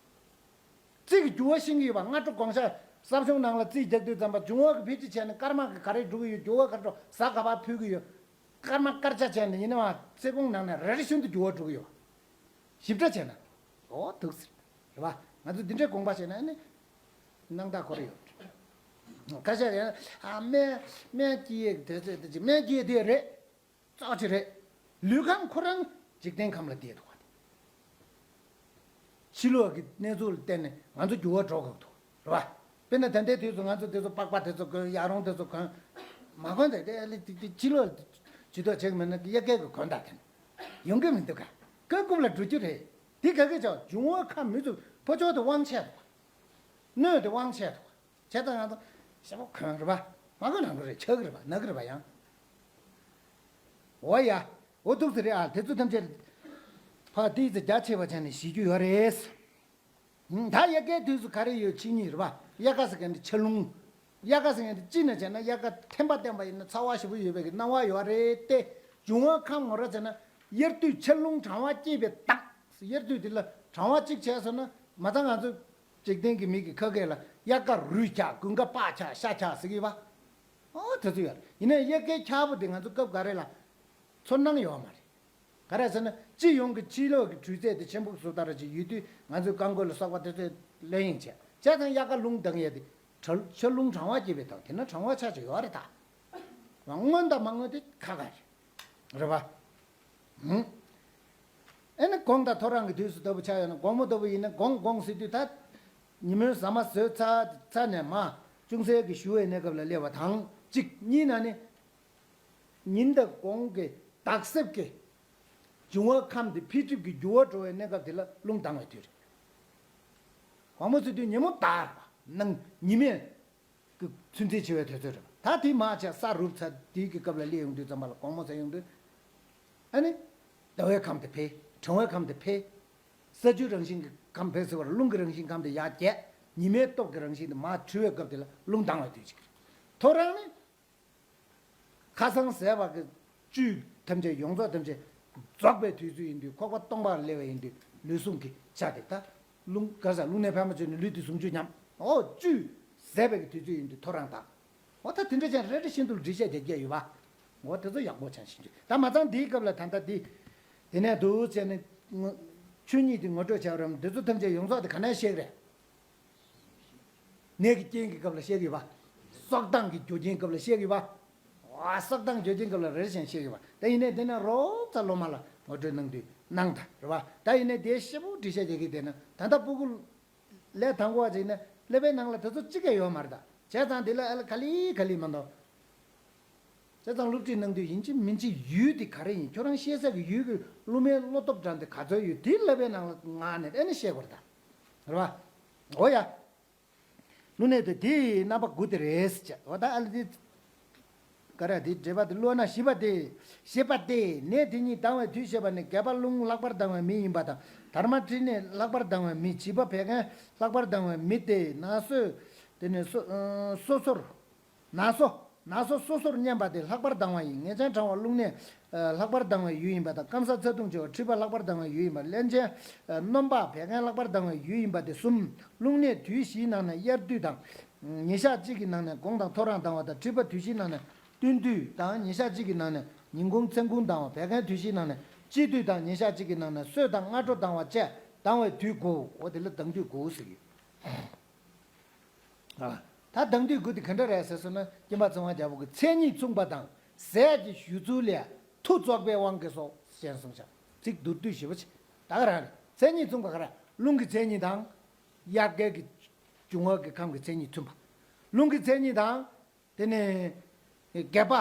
རྩིས་ཀྱི་འགྱུར་བ་ཤེས་ཀྱི་ཡོད་པ། སྔ་དྲོ་དགོང་ཞག་ཟབ་སྦྱོང་ནང་ལ་རྩིས་རྒྱག་དུས་ཙམ་པ་འབྱུང་བ་གི་འཕེལ་འགྲིབ་བྱས་ནས་སྐར་མ་གི་ག་རེ་འགྲོ་གི་ཡོད། འགྱུར་བ་ག་འགྲོ། གཟའ་ག་པར་འཕོ་གི་ཡོད། སྐར་མ་སྐར་ཆ་བྱས་ནས་ཡིན་ནའང་ཚེ་གུང་ནང་ནས་རེ་རེ་བཞིན་དུ་འགྱུར་བ་འགྲོ་གི་ཡོད། ཞིབ་ཕྲ་བྱས་ན། འོ་འདུག་ཟེར། རེད་བ། ང་ཚོ་འདི་འདྲའི་དགོངས་པ་བཞེས་ན་ཨ་ནི། སྣང་དག་ཁོ་རེ་ཡོད། ཁ་ཤས་ཡང་ཨ་སྨན་སྨན་སྐྱེ་ཡས་དེ་ཚོ་དེ་ཅི་སྨན་སྐྱེ་ཡས་དེ་རེད། གཙོ་ཆེ་རེད། ལུས་ཁམས་ཁོ་རང་འཇིག་རྟེན་ཁམས་ལ་བསྡད་འདུག་བ། ཕྱི་ལོགས་ཀྱི་གནས་ཚུལ་ལ་བརྟེན་ནས་ང་ཚོ་འགྱུར་བ་འགྲོ་དགོས་འདུག་རེད་བ། དཔེར་ན་ད་ལྟའི་དུས་སུ་ང་ཚོ་དེ་ཚོ་པགས་པ་དེ་ཚོ་གོན། ཡག་རོང་དེ་ཚོ་གོན། མ་གོན་དེ་དེ་ལས་དེ་དེ་ཕྱི་ལོགས་ཇུས་གཏོགས་བྱེད་ཀྱི་མེད་ན་དབྱར་ཁའི་གི་གོན་ད་དེ་ཡོང་གི་མི་འདུག་ག་སྐབས་རྐུབ་ལ་འགྲོ་རྒྱུ་རེད། དེ་ག་གི་ཅག་འབྱུང་བ་ཁམས་མི་ཚོ་ཕོ་ཆོག་དེ་དབང་ཆད་འདུག་ག་སྣོད་དེ་དབང་ཆད་འདུག་ག་བྱས་ཙང་ང་ཚོ་ཞེ་པོ་གོན་རེད་པ། མ་གོན་ནང་དུ་རེད། ཆགས་ཀྱི་རེད་པ། ན་གི་རེད་པ་ཡང་། འོ་ཡ། འོ་ཐུག་ཟེར་རེད་ཨ། དེ་ཚོ་ཐམས་ཅད་ཕར་ཏིག་ཙེ་རྒྱ་ཆེ་བ་བྱས་ནས་ཤེས་རྒྱུ་ཡོད་རེད། ཧུམ། ད་དབྱར་ཁའི་དུས་སུ་ག་རེ་ཡོད། ཆིག་གཉིས་རེད་པ། དབྱར་ཁ་ཟེར་མཁན་དེ་ཆར་རླུང་། དབྱར་ཁ་ཟེར་མཁན་དེ་སྤྱིར་ན་བྱས་ན་དབྱར་ཁ་ཐན་པ་བསྟན་པ་ཡིན་ན་ཚ་བ་ཞེ་པོ་ཡོད་པའི་གི་སྣང་བ་ཡོད་རེད་དེ། འབྱུང་བ་ཁམས་ངོ་ར་བྱས་ན་དབྱར་དུས་ཆར་རླུང་གྲང་བ་སྐྱེས་པའི་རྟགས། དབྱར་དུས་དེ་ལ་གྲང་བ་གཅིག་བྱས་སོང་ན་མ་ཚང་ང་ཚོ་འཇིག་རྟེན་གྱི་མི་གི་ཁ་སྐད་ལ་དབྱར་ཁ་རུས་འཁྱག་དགུན་ཁ་པགས་འཁྱག་ཤ་འཁྱག་ཟེར་གི་ཡོད་པ། ཨོ་དེ་ཚོ་ཡོད་རེད། ཡིན་ནའི་དབྱར་ཁའི་འཁྱག་པོ་དེ་ང་ཚོ་སྐབས་འགའ་རེ་ལ་ཚོར་སྣང་ཡོད་མ་རེད། ག་རེ་ཟེར་ན་སྤྱི་ཡོངས་ཀྱི་ཕྱི་ལོགས་ཀྱི་དྲོད་ཚད་དེ་ཆེན་པོ་བཟོ་ལྟ་ར་ཅིག་ཡོད་དུས་ང་ཚོས་རྐང་མགོ་ལ་སོགས་པ་དེ་ཚོས་ལེན་ཡིན་བྱས། བྱས་ཙང་དབྱར་ཁ་རླུང་ལྡང་ཡས་དེ་གྲ་ཆར་རླུང་གྲང་བ་སྐྱེས་པའི་ཐོག་དེ་ན་གྲང་བ་ཆ་ཅིག་ཡོད་རེད་ད། མ་མངོན་དང་མ་མངོན་དེ་ཁ་ཁ་རེད། རེད་པ། ཧུམ། ཨེ་ནི་དགོང་དང་ཐོ་རངས་ཀྱི་དུས་སུ་ལྟ་བུ་ཆགས་ཡོད་ན། དགོང་མོ་ལྟ་བུ་ཡིན་ན་དགོང་དགོང་ཟེར་དུས་ད་ཉིན་མོའི་ཟ་མ་ཟོས་ཚར་ཚར་ནས་མར་ཅུང་ཟད་ཀྱི་ཞུ་བའི་གནས་སྐབས་ལ་སླེབས་པ་དང་གཅིག་གཉིས་ན་ནི། ཉིན་དང་དགོང་གི་དག་སེབ་ཀྱི་འབྱུང་བ་ཁམས་དེ་འཕེལ་འགྲིབ་ཀྱི་འགྱུར་བ་འགྲོ་བའི་གནས་སྐབས་དེ་ལ་རླུང་ལྡང་བའི་དུས་རེད། དགོང་མོ་ཟེར་དུས་ཉིན་མོ་ཟླ་རེད་པ། ནང་ཉི་མས་ཀྱི་ཚུན་ཚོད་ཆེ་བའི་དུས་ཚོད་རེད་པ། ད་དེ་མ་བྱས་ས་རུབ་ཚར་དུས་ཀྱི་སྐབས་ལ་སླེབས་ཡོང་དུས་ཙམ་པ་ལ་དགོང་མོ་ཟེར་ཡོང་དུས། ཨ་ནི། ཟླ་བའི་ཁམས་དེ་འཕེལ། གྲང་བའི་ཁམས་དེ་འཕེལ། ས་ཆུའི་རང་བཞིན་གྱི་ཁམས་འཕེལ་ཟེར་བར་རླུང་གི་རང་བཞིན་ཁམས་དེ་ཡར་རྒྱས། ཉི་མའི་སྟོབས་ཀྱི་རང་བཞིན་དེ་མར་འཕྲོ་བའི་སྐབས་དེ་ལ་རླུང་ལྡང་བའི་དུས་ཅིག་ཐོ་རངས་ནི། ཁ་སང་ཟས་པ་གི་བཅུད་ཐམས་ཅད་ཡོངས་རྫོགས་ཐམས་ཅད་རྫོགས་པའི་དུས་ཚོད་ཡིན་དུས་ཁོག་པ་སྟོང་པར་སླེབས་པ་ཡིན་དུས་ལུས་ཟུངས་ཀྱི་ཆ་དེ་ད་རླུང་ག་ས་རླུང་ནད་ཕལ་མོ་ཆེ་ནི་ལུས་དེ་ཟུངས་བཅུད་ཉམས། ཨོ་བཅུད་ཟད་པའི་གི་དུས་ཚོད་ཡིན་དུས་ཐོ་རངས་དང་། འོ་ད་དེ་འདྲ་ཅན་རེ་རེ་བཞིན་དུ་འགྲེལ་བཤད་རྒྱག་རྒྱུ་ཡོད་པ། འོ་དེ་ཚོ་ཡག་པོ་ཆགས་ཤིང་ཆུ་ད་མ་ཚང་འདིའི་སྐབས་ལ་ད་ལྟ་འདི། དེ་ནས་འདུག་བྱས་ནས་ཆོས་ཉིད་དེ་ངོ་སྤྲོད་བྱ་བ་རམ་འདི་ཚོ་ཐམས་ཅད་ཡོངས་རྫོགས་དེ་ག་ནས་བཤད་ཀྱི་རེད། ནད་ཀྱི་རྐྱེན་གྱི་སྐབས་ལ་བཤད་ཀྱི་ཡོད་པ། སྲོག་དང་གི་རྒྱུ་རྐྱེན་སྐབས་ལ་བཤད་ཀྱི་ཡོད་པ། ཨ་སྲོག་དང་རྒྱུ་རྐྱེན་སྐབས་ལ་རེ་རེ་བཞིན་བཤད་ཀྱི་ཡོད་པ། ད་ཡིན་ནའི་དེ་ནས་རོབ་ཙམ་སློབ་མ་ལ་ངོ་སྤྲོད་གནང་དུས་གནང་ད་རེད་བ། ད་ཡིན་ནའི་དེ་ཞིབ་པོ་འགྲེལ་བཤད་རྒྱག་གི་དེ་ན་ད་ལྟ་སྤུ་གུ་ལས་དང་པོ་བ་ཅིག་ནས་སློབ་པའི་ནང་ལ་དེ་ཚོ་གཅིག་ཀྱང་ཡོད་མ་རེད་ད། བྱས་ཙང་དེ་ལ་ཨ་ལ་ག་ལི་ག་ལི་མ་གཏོགས། བྱས་ཙང་སློབ་ཁྲིད་གནང་དུས་ཡིན་གཅིག་མིན་གཅིག་ཡུལ་དེ་ག་རེ་ཡིན། ཁྱོད་རང་ཤེས་ས་གི་ཡུལ་གྱི་སློབ་མའི་བློ་སྟོབས་འདྲ་འདི་ག་ཚོད་ཡོད་དེ་སློབ་པའི་ནང་ལ་ངག་ནས་ཨེ་ནི་བཤད་དགོས་རེད་ད། རེད་བ། འོ་ཡ། ལུང་ནས་དེ་དེའི་རྣམ་པ་དགུ་དེ་རེད་ཟེར་བྱས། འོ་ད་ཨ་ལ་དེ། ག་རེ་དེ་འགྲེལ་པ་དེ་བློ་ན་ཞིབ་པ་དེ། ཞིབ་པ་དེ་ནད་དེ་ཉིད་ལྡང་བའི་དུས་ཞེས་པ་ནི་སྒལ་པ་རླུང་ལྷག་པར་ལྡང་བའི་མི་ཡིན་པ་དང་དར་མ་མཁྲིས་ནད་ལྷག་པར་ལྡང་བའི་མི། བྱིས་པ་བད་ཀན་ལྷག་པར་ལྡང་བའི་མི་སྟེ་ན་སོས། དེ་ནི་སོ་སོ་སོར། ན་སོ། ན་སོ་སོ་སོར་མཉམ་པ་དེ་ལྷག་པར་ལྡང་བ་ཡིན། ངད་ཅན་གྲང་བ་རླུང་ནད་ལྷག་པར་ལྡང་བའི་ཡུལ་ཡིན་པ་དང་སྐམ་ས་ཚ་གདུང་ཆེ་བ་མཁྲིས་པ་ལྷག་པར་ལྡང་བའི་ཡུལ་ཡིན་པ། རླན་ཅན་སྣུམ་པ་བད་ཀན་ལྷག་པར་ལྡང་བའི་ཡུལ་ཡིན་པ་དེ་གསུམ། རླུང་ནད་དུས་བཞིའི་ནང་ནས་དབྱར་དུས་དང་། ཉིན་ཞག་གཅིག་གི་ནང་ནས་དགོང་དང་ཐོ་རངས་ལྡང་བ་དང་མཁྲིས་པ་དུས་བཞིའི་ནང་ནས་སྟོན་དུས་དང་ཉིན་ཞག་གཅིག་གི་ནང་ནས་ཉིན་གུང་མཚན་གུང་ལྡང་བ། བད་ཀན་དུས་བཞིའི་ནང་ནས་དཔྱིད་དུས་དང་ཉིན་ཞག་གཅིག་གི་ནང་ནས་སོས་དང་སྔ་དྲོ་ལྡང་བ་བཅས་ལྡང་བའི་དུས་དགུ། འོ་དེ་ལ་ལྡང་དུས་དགུ་ཟེར་གི། ཨ། ད་ལྡང་དུས་དགུ་དེ་ག་འདྲ་རེད་ཟེར་སོང་ན་སྐྱེམ་པ་ཚོང་བ་རྒྱལ་པོ་གི་མཚན་ཉིད་མཚུངས་པ་དང་ཟས་ཀྱི་བཞུ་ཚུལ་ལས་མཐུ་རྫོགས་པའི་དབང་གིས་སོ་ཞེས་གསུངས་ཤག་ཚིག་མདོར་བསྡུས་ཞིབ་པོ་ཆེ་ད་ག་རང་རེད། མཚན་ཉིད་མཚུངས་པ་ག་རེ། རླུང་གི་མཚན་ཉིད་དང་། དབྱར་ཁའི་གི་འབྱུང་བ་གི་ཁམས་ཀྱི་མཚན་ཉིད་མཐུན་པ། རླུང་གི་མཚན་ཉིད་དང་། དེ་ནས་སྒལ་པ་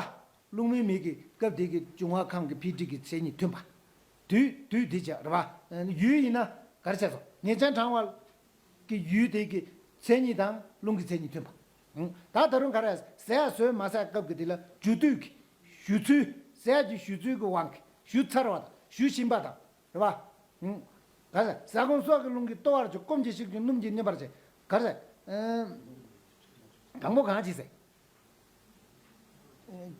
རླུང་མེ་མེ་གི་སྐབས་དེ་གི་འབྱུང་བ་ཁམས་ཀྱི་འཕེལ་འགྲིབ་ཀྱི་མཚན་ཉིད་མཐུན་པ། དུས་དུས་དེ་བྱ་རེད་བ། ཡུལ་ཡིན་ན་ག་རེ་བྱས་སོ། ངད་ཅན་གྲང་བ་གི་ཡུལ་དེ་གི་མཚན་ཉིད་དང་རླུང་གི་མཚན་ཉིད་མཐུན་པ། ད་ད་རུང་ག་རེ་ཟས་ཟོས་མ་ཟས་སྐབས་ཀྱི་དེ་ལ་བཞུ་དུས་ཀྱི་བཞུ་ཚུལ། ཟས་ཀྱི་བཞུ་ཚུལ་གྱི་དབང་གིས་བཞུ་ཚར་བ་དང་བཞུ་བཞིན་པ་དང་། རེད་བ། ཧུམ། ག་ཟེར་ཟ་ཀུན་སྲོག་གི་རླུང་གིས་ལྟོ་བར་གྱུར། སྐོམ་གྱིས་ཤི་གྱུར། སྣུམ་གྱིས་སྨྱོན་པར་བྱེད། ག་ཟེར། ཨ། གང་པོ་གང་ཅི་ཟེར།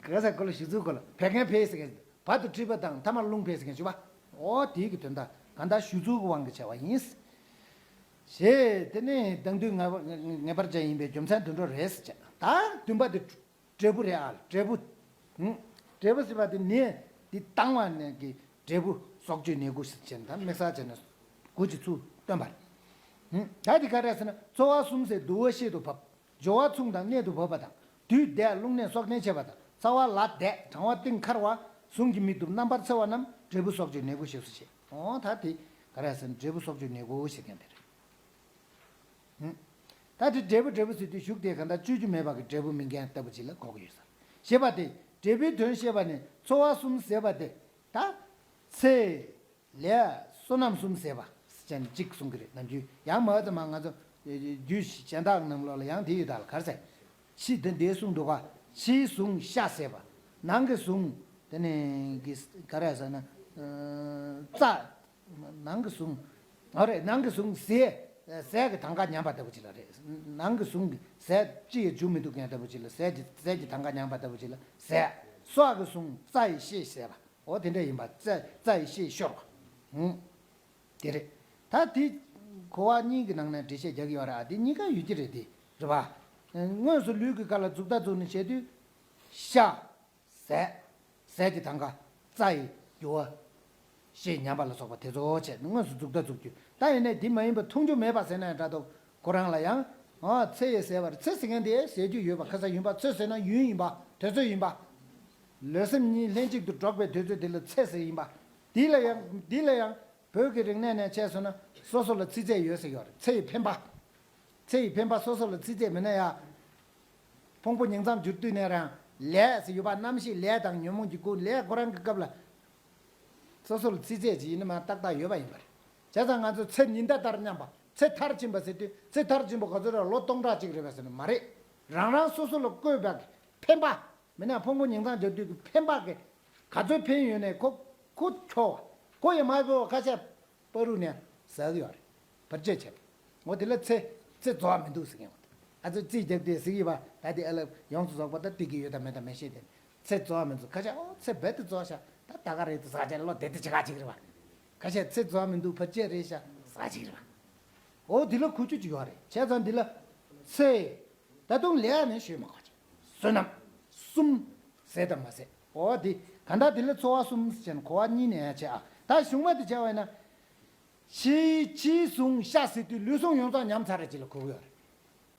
ག་ཟེར་ཀོ་ལ་ཞུ་ཚུལ་ཀོ་ལ་བད་ཀན་འཕེལ་ཟེར་མཁན། བར་དུ་མཁྲིས་པ་དང་ཐ་མར་རླུང་འཕེལ་ཟེར་མཁན་ཞུ་བ། ཨོ་དེའི་གི་དོན་དག་གང་ལྟར་ཞུ་ཚུལ་གྱི་དབང་གིས་བྱས་པ་ཡིན། ཞེས་དེ་ནས་ལྡང་དུས་ངེས་པར་ངེས་པར་བྱ་ཡིན་པའི་རྒྱུ་མཚན་དུད་འགྲོ་རེད་ཟེར་བྱས། ད་བདུན་པ་དེ། འབྲས་བུ་རེད་ཨ། འབྲས་བུ། ཧུམ། འབྲས་བུ་ཟེར་བ་དེ་ནས་འདི་བཏང་བ་ནས་ཀྱི་འབྲས་བུ་སྲོག་གཅོད་ནད་དགུ་ཟེར་བྱས་ནས་ད་དམིགས་བསལ་བྱས་ནས་དགུ་གཅིག་ཚུར་བཏོན་པ་རེད། ཧུམ། ད་འདི་ག་རེ་ཟེར་ན་ཚོར་བ་གསུམ་ཟེར་དུ་བ་ཤེད་དུ་བབས། སྦྱོར་བ་མཚུངས་དང་གནད་དུ་བབས་པ་དང་དུས་འདས་རླུང་ནད་སྲོག་ལྡན་བྱེད་པ་དང་ཚ་བ་ལ་འདས་གྲང་བ་གཏིང་འཁར་བ་ཟུངས་ཀྱི་མིག་ཏུ་རྣམ་པར་འཚེ་བ་རྣམས་འབྲས་བུ་སྲོག་གཅོད་ནད་དགུ་ཞེས་སུ་བཤད། འོ་ད་དེ་ག་རེ་ཟེར་ན་འབྲས་བུ་སྲོག་གཅོད་ནད་དགུ་ཞེས་མཁན་དེ་རེད། ད་དེ་འབྲས་བུ་འབྲས་བུ་ཟེར་དུས་གཞུག་དེ་གང་ལྟར་བཅོས་རྒྱུ་མེད་པ་གི་འབྲས་བུ་སྨིན་མཁན་ལྟ་བུ་ཅིག་ལ་གོ་གི་ཡོད་ས་རེད། ཞེས་པ་སྟེ་འབྲས་བུའི་དོན་བཤད་པ་ནི་ཚོར་བ་གསུམ་ཟེར་བ་སྟེ། ད་ཚེ་ལས་བསོད་ནམས་གསུམ་ཟེར་བ་ཅན་གཅིག་གསུང་གི་རེད། ནམ་རྒྱུན་ཡང་མ་ཙམ་མ་ང་ཚོ་རྒྱུད་གཞན་དག་ནང་ལོགས་ལ་ཡང་དེ་ཡོད་ད་ལ་གར་ཟེར། ཕྱི་དེ་འདས་གསུང་འདུག་ག་ཕྱིའི་གཟུངས་ཤ་ཟེར་བ། ནང་གི་གཟུངས་དེ་ནི་གི་ག་རེ་ཟེར་ན། རྩ། ནང་གི་གཟུངས། ཨ་རེ་ནང་གི་གཟུངས་ཟས། ཟས་ཀྱི་དང་ག་ཉམས་པ་ལྟ་བུ་ཅིག་ལ་རེད། ནང་གི་གཟུངས་ཀྱི་ཟས་ཅི་ཡང་འཇུ་མི་འདུག་མཁན་ལྟ་བུ་ཅིག་ལ་ཟས་ཀྱི་ཟས་ཀྱི་དང་ག་ཉམས་པ་ལྟ་བུ་ཅིག་ལ་ཟས། སྲོག་གི་གཟུངས་རྩ་ཡི་ཤེད་ཟེར་བ། འོ་དེ་འདྲ་ཡིན་པ་རྩ་རྩ་ཡི་ཤེད་ཤོར་བ། ཧུམ། དེ་རེད། ད་དེ་གོ་བ་གཉིས་ཀྱི་ནང་ནས་འགྲེལ་བཤད་རྒྱག་གི་ཡོད་རེད་ཨ། དེ་གཉིས་ཀ་ཡོད་ཀྱི་རེད་དེ། རེད་པ། དངོས་སུ་ལུས་ཀྱི་ཀ་ལ་འཛུགས་ད་འཛུགས་ནས་བྱས་དུས། ཤ། ཟས། ཟས་ཀྱི་དང་ག་རྩ་ཡི་རྒྱུ་བ། ཞེས་ཉམས་པ་ལ་སོགས་པ་དེ་ཚོ་བྱས་དངོས་སུ་འཛུགས་ད་འཛུགས་རྒྱུ། ད་ཡིན་ནའི་འདི་མ་ཡིན་པ་མཐོང་རྒྱུ་མེད་པ་ཟེར་ན་ཡང་འདྲ་འདུག་ཁོ་རང་ལ་ཡང་། ཨ་ཚེ་ཡི་ཟས་པར་ཚེ་ཟེར་མཁན་དེ་ཟས་རྒྱུ་ཡོད་པ་ཁ་ས་ཡུན་པ་ཚེ་ཟེར་ན་ཡུན་ཡིན་པ་དུས་ཚོད་ཡིན་པ། ལུས་སེམས་གཉིས་ལྷན་ཅིག་ཏུ་འགྲོགས་པའི་དུས་ཚོད་དེ་ལ་ཚེ་ཟེར་ཡིན་པ། འདི་ལ་ཡང་འདི་ལ་ཡང་བོད་ཀྱི་རིག་གནས་ནས་བྱས་སོང་ན་སོ་སོ་ལ་ཚེ་ཚད་ཡོད་ཟེར་ཡོད་རེད། ཚེ་ཡི་འཕེན་པ། ཚེ་ཡི་འཕེན་པ་སོ་སོ་ལ་ཚེ་ཚད་མེད་ན་ཡང་། ཕུང་པོ་ཉིང་མཚམས་སྦྱོར་དུས་ནས་རང་ལས་ཟེར་ཡོད་པ། རྣམ་ཤེས་ལས་དང་ཉོན་མོངས་ཀྱི་སྒོ་ལས་ཁོ་རང་གི་སྐབས་ལ། སོ་སོ་ལ་ཚེ་ཚད་ཅིག་ཡིན་ན་མ་ཏག་ཏག་ཡོད་པ་ཡིན་པ་རེད། བྱས་ཙང་ང་ཚོ་ཚེ་ཉི་ཟླ་ལྟར་མཉམ་པ་ཚེ་མཐར་ཕྱིན་པ་ཟེར་དུས་ཚེ་མཐར་ཕྱིན་པ་ག་ཚོད་རེད། ལོ་སྟོང་ཕྲག་གཅིག་རེད་པས་ཟེར་ན་མ་རེད། རང་རང་སོ་སོ་ལ་བསྐོས་པའི་ འཕེན་པ། མི་ན་ཕུང་པོ་ཉིང་ཚང་སྦྱར་དུས་ཀྱི་འཕེན་པ་གི་ག་ཚོད་འཕེན་ཡོད་ནས་ཁོ་ཁོ་འཁྱོར་བ། ཁོ་ཡི་མ་འཁྱོར་བ་ཁ་ཤས་པ་རུ་ནས་ཟག་གི་ཡོད་རེད། བར་ཆད་བྱས་པ། འོ་དེ་ལ་ཚེ་ཚེ་རྫོགས་མི་འདུག་ཟེར་མཁན་འོ་དེ། ཨ་ཚོད་རྩིས་རྒྱབ་དེ་ཟེར་གི་བ། ད་དེ་ཨ་ལ་ཡོངས་སུ་རྫོགས་པ་ད་དེ་གི་ཡོད་དམ་མེད་དམ་མི་ཤེས་དེ། ཚེ་རྫོགས་མི་འདུག་ཁ་ཤས་ཨོ་ཚེ་རྦད་དེ་རྫོགས་ཤག་ད་ད་ག་རེད་དེ་ཟག་བྱས་ལོ་དེ་དེ་ཆེ་ཁ་ཅིག་རེད་བ། ཁ་ཤས་ཚེ་རྫོགས་མི་འདུག་བར་ཆད་རེད་ཤག་ཟག་ཅིག་རེད་བ། འོ་དེ་ལ་ཁུ་ཆུ་ཅིག་ཡོད་རེད། བྱས་ཙང་འདི་ལ་ཚེ། ད་དུང་ལས་ནི་ཞུས་མ་དགོས་ཅིག་བསོད་ནམས་གསུམ་ཟད་དམ་མ་ཟད། འོ་དེ་ག་འདྲ་དེ་ལ་ཚོར་བ་གསུམ་ཟེར་ན་གོ་བ་གཉིས་ནས་ཡང་བྱས་ཨ། ད་གཞུང་མ་དེ་བྱས་པ་ཡིན་ན། ཕྱི་ཕྱི་བཟུང་ཤ་ཟེར་དུས་ལུས་ཟུངས་ཡོངས་རྫོགས་ཉམས་ཚར་རེ་ཅིག་ལ་གོ་གི་ཡོད་རེད།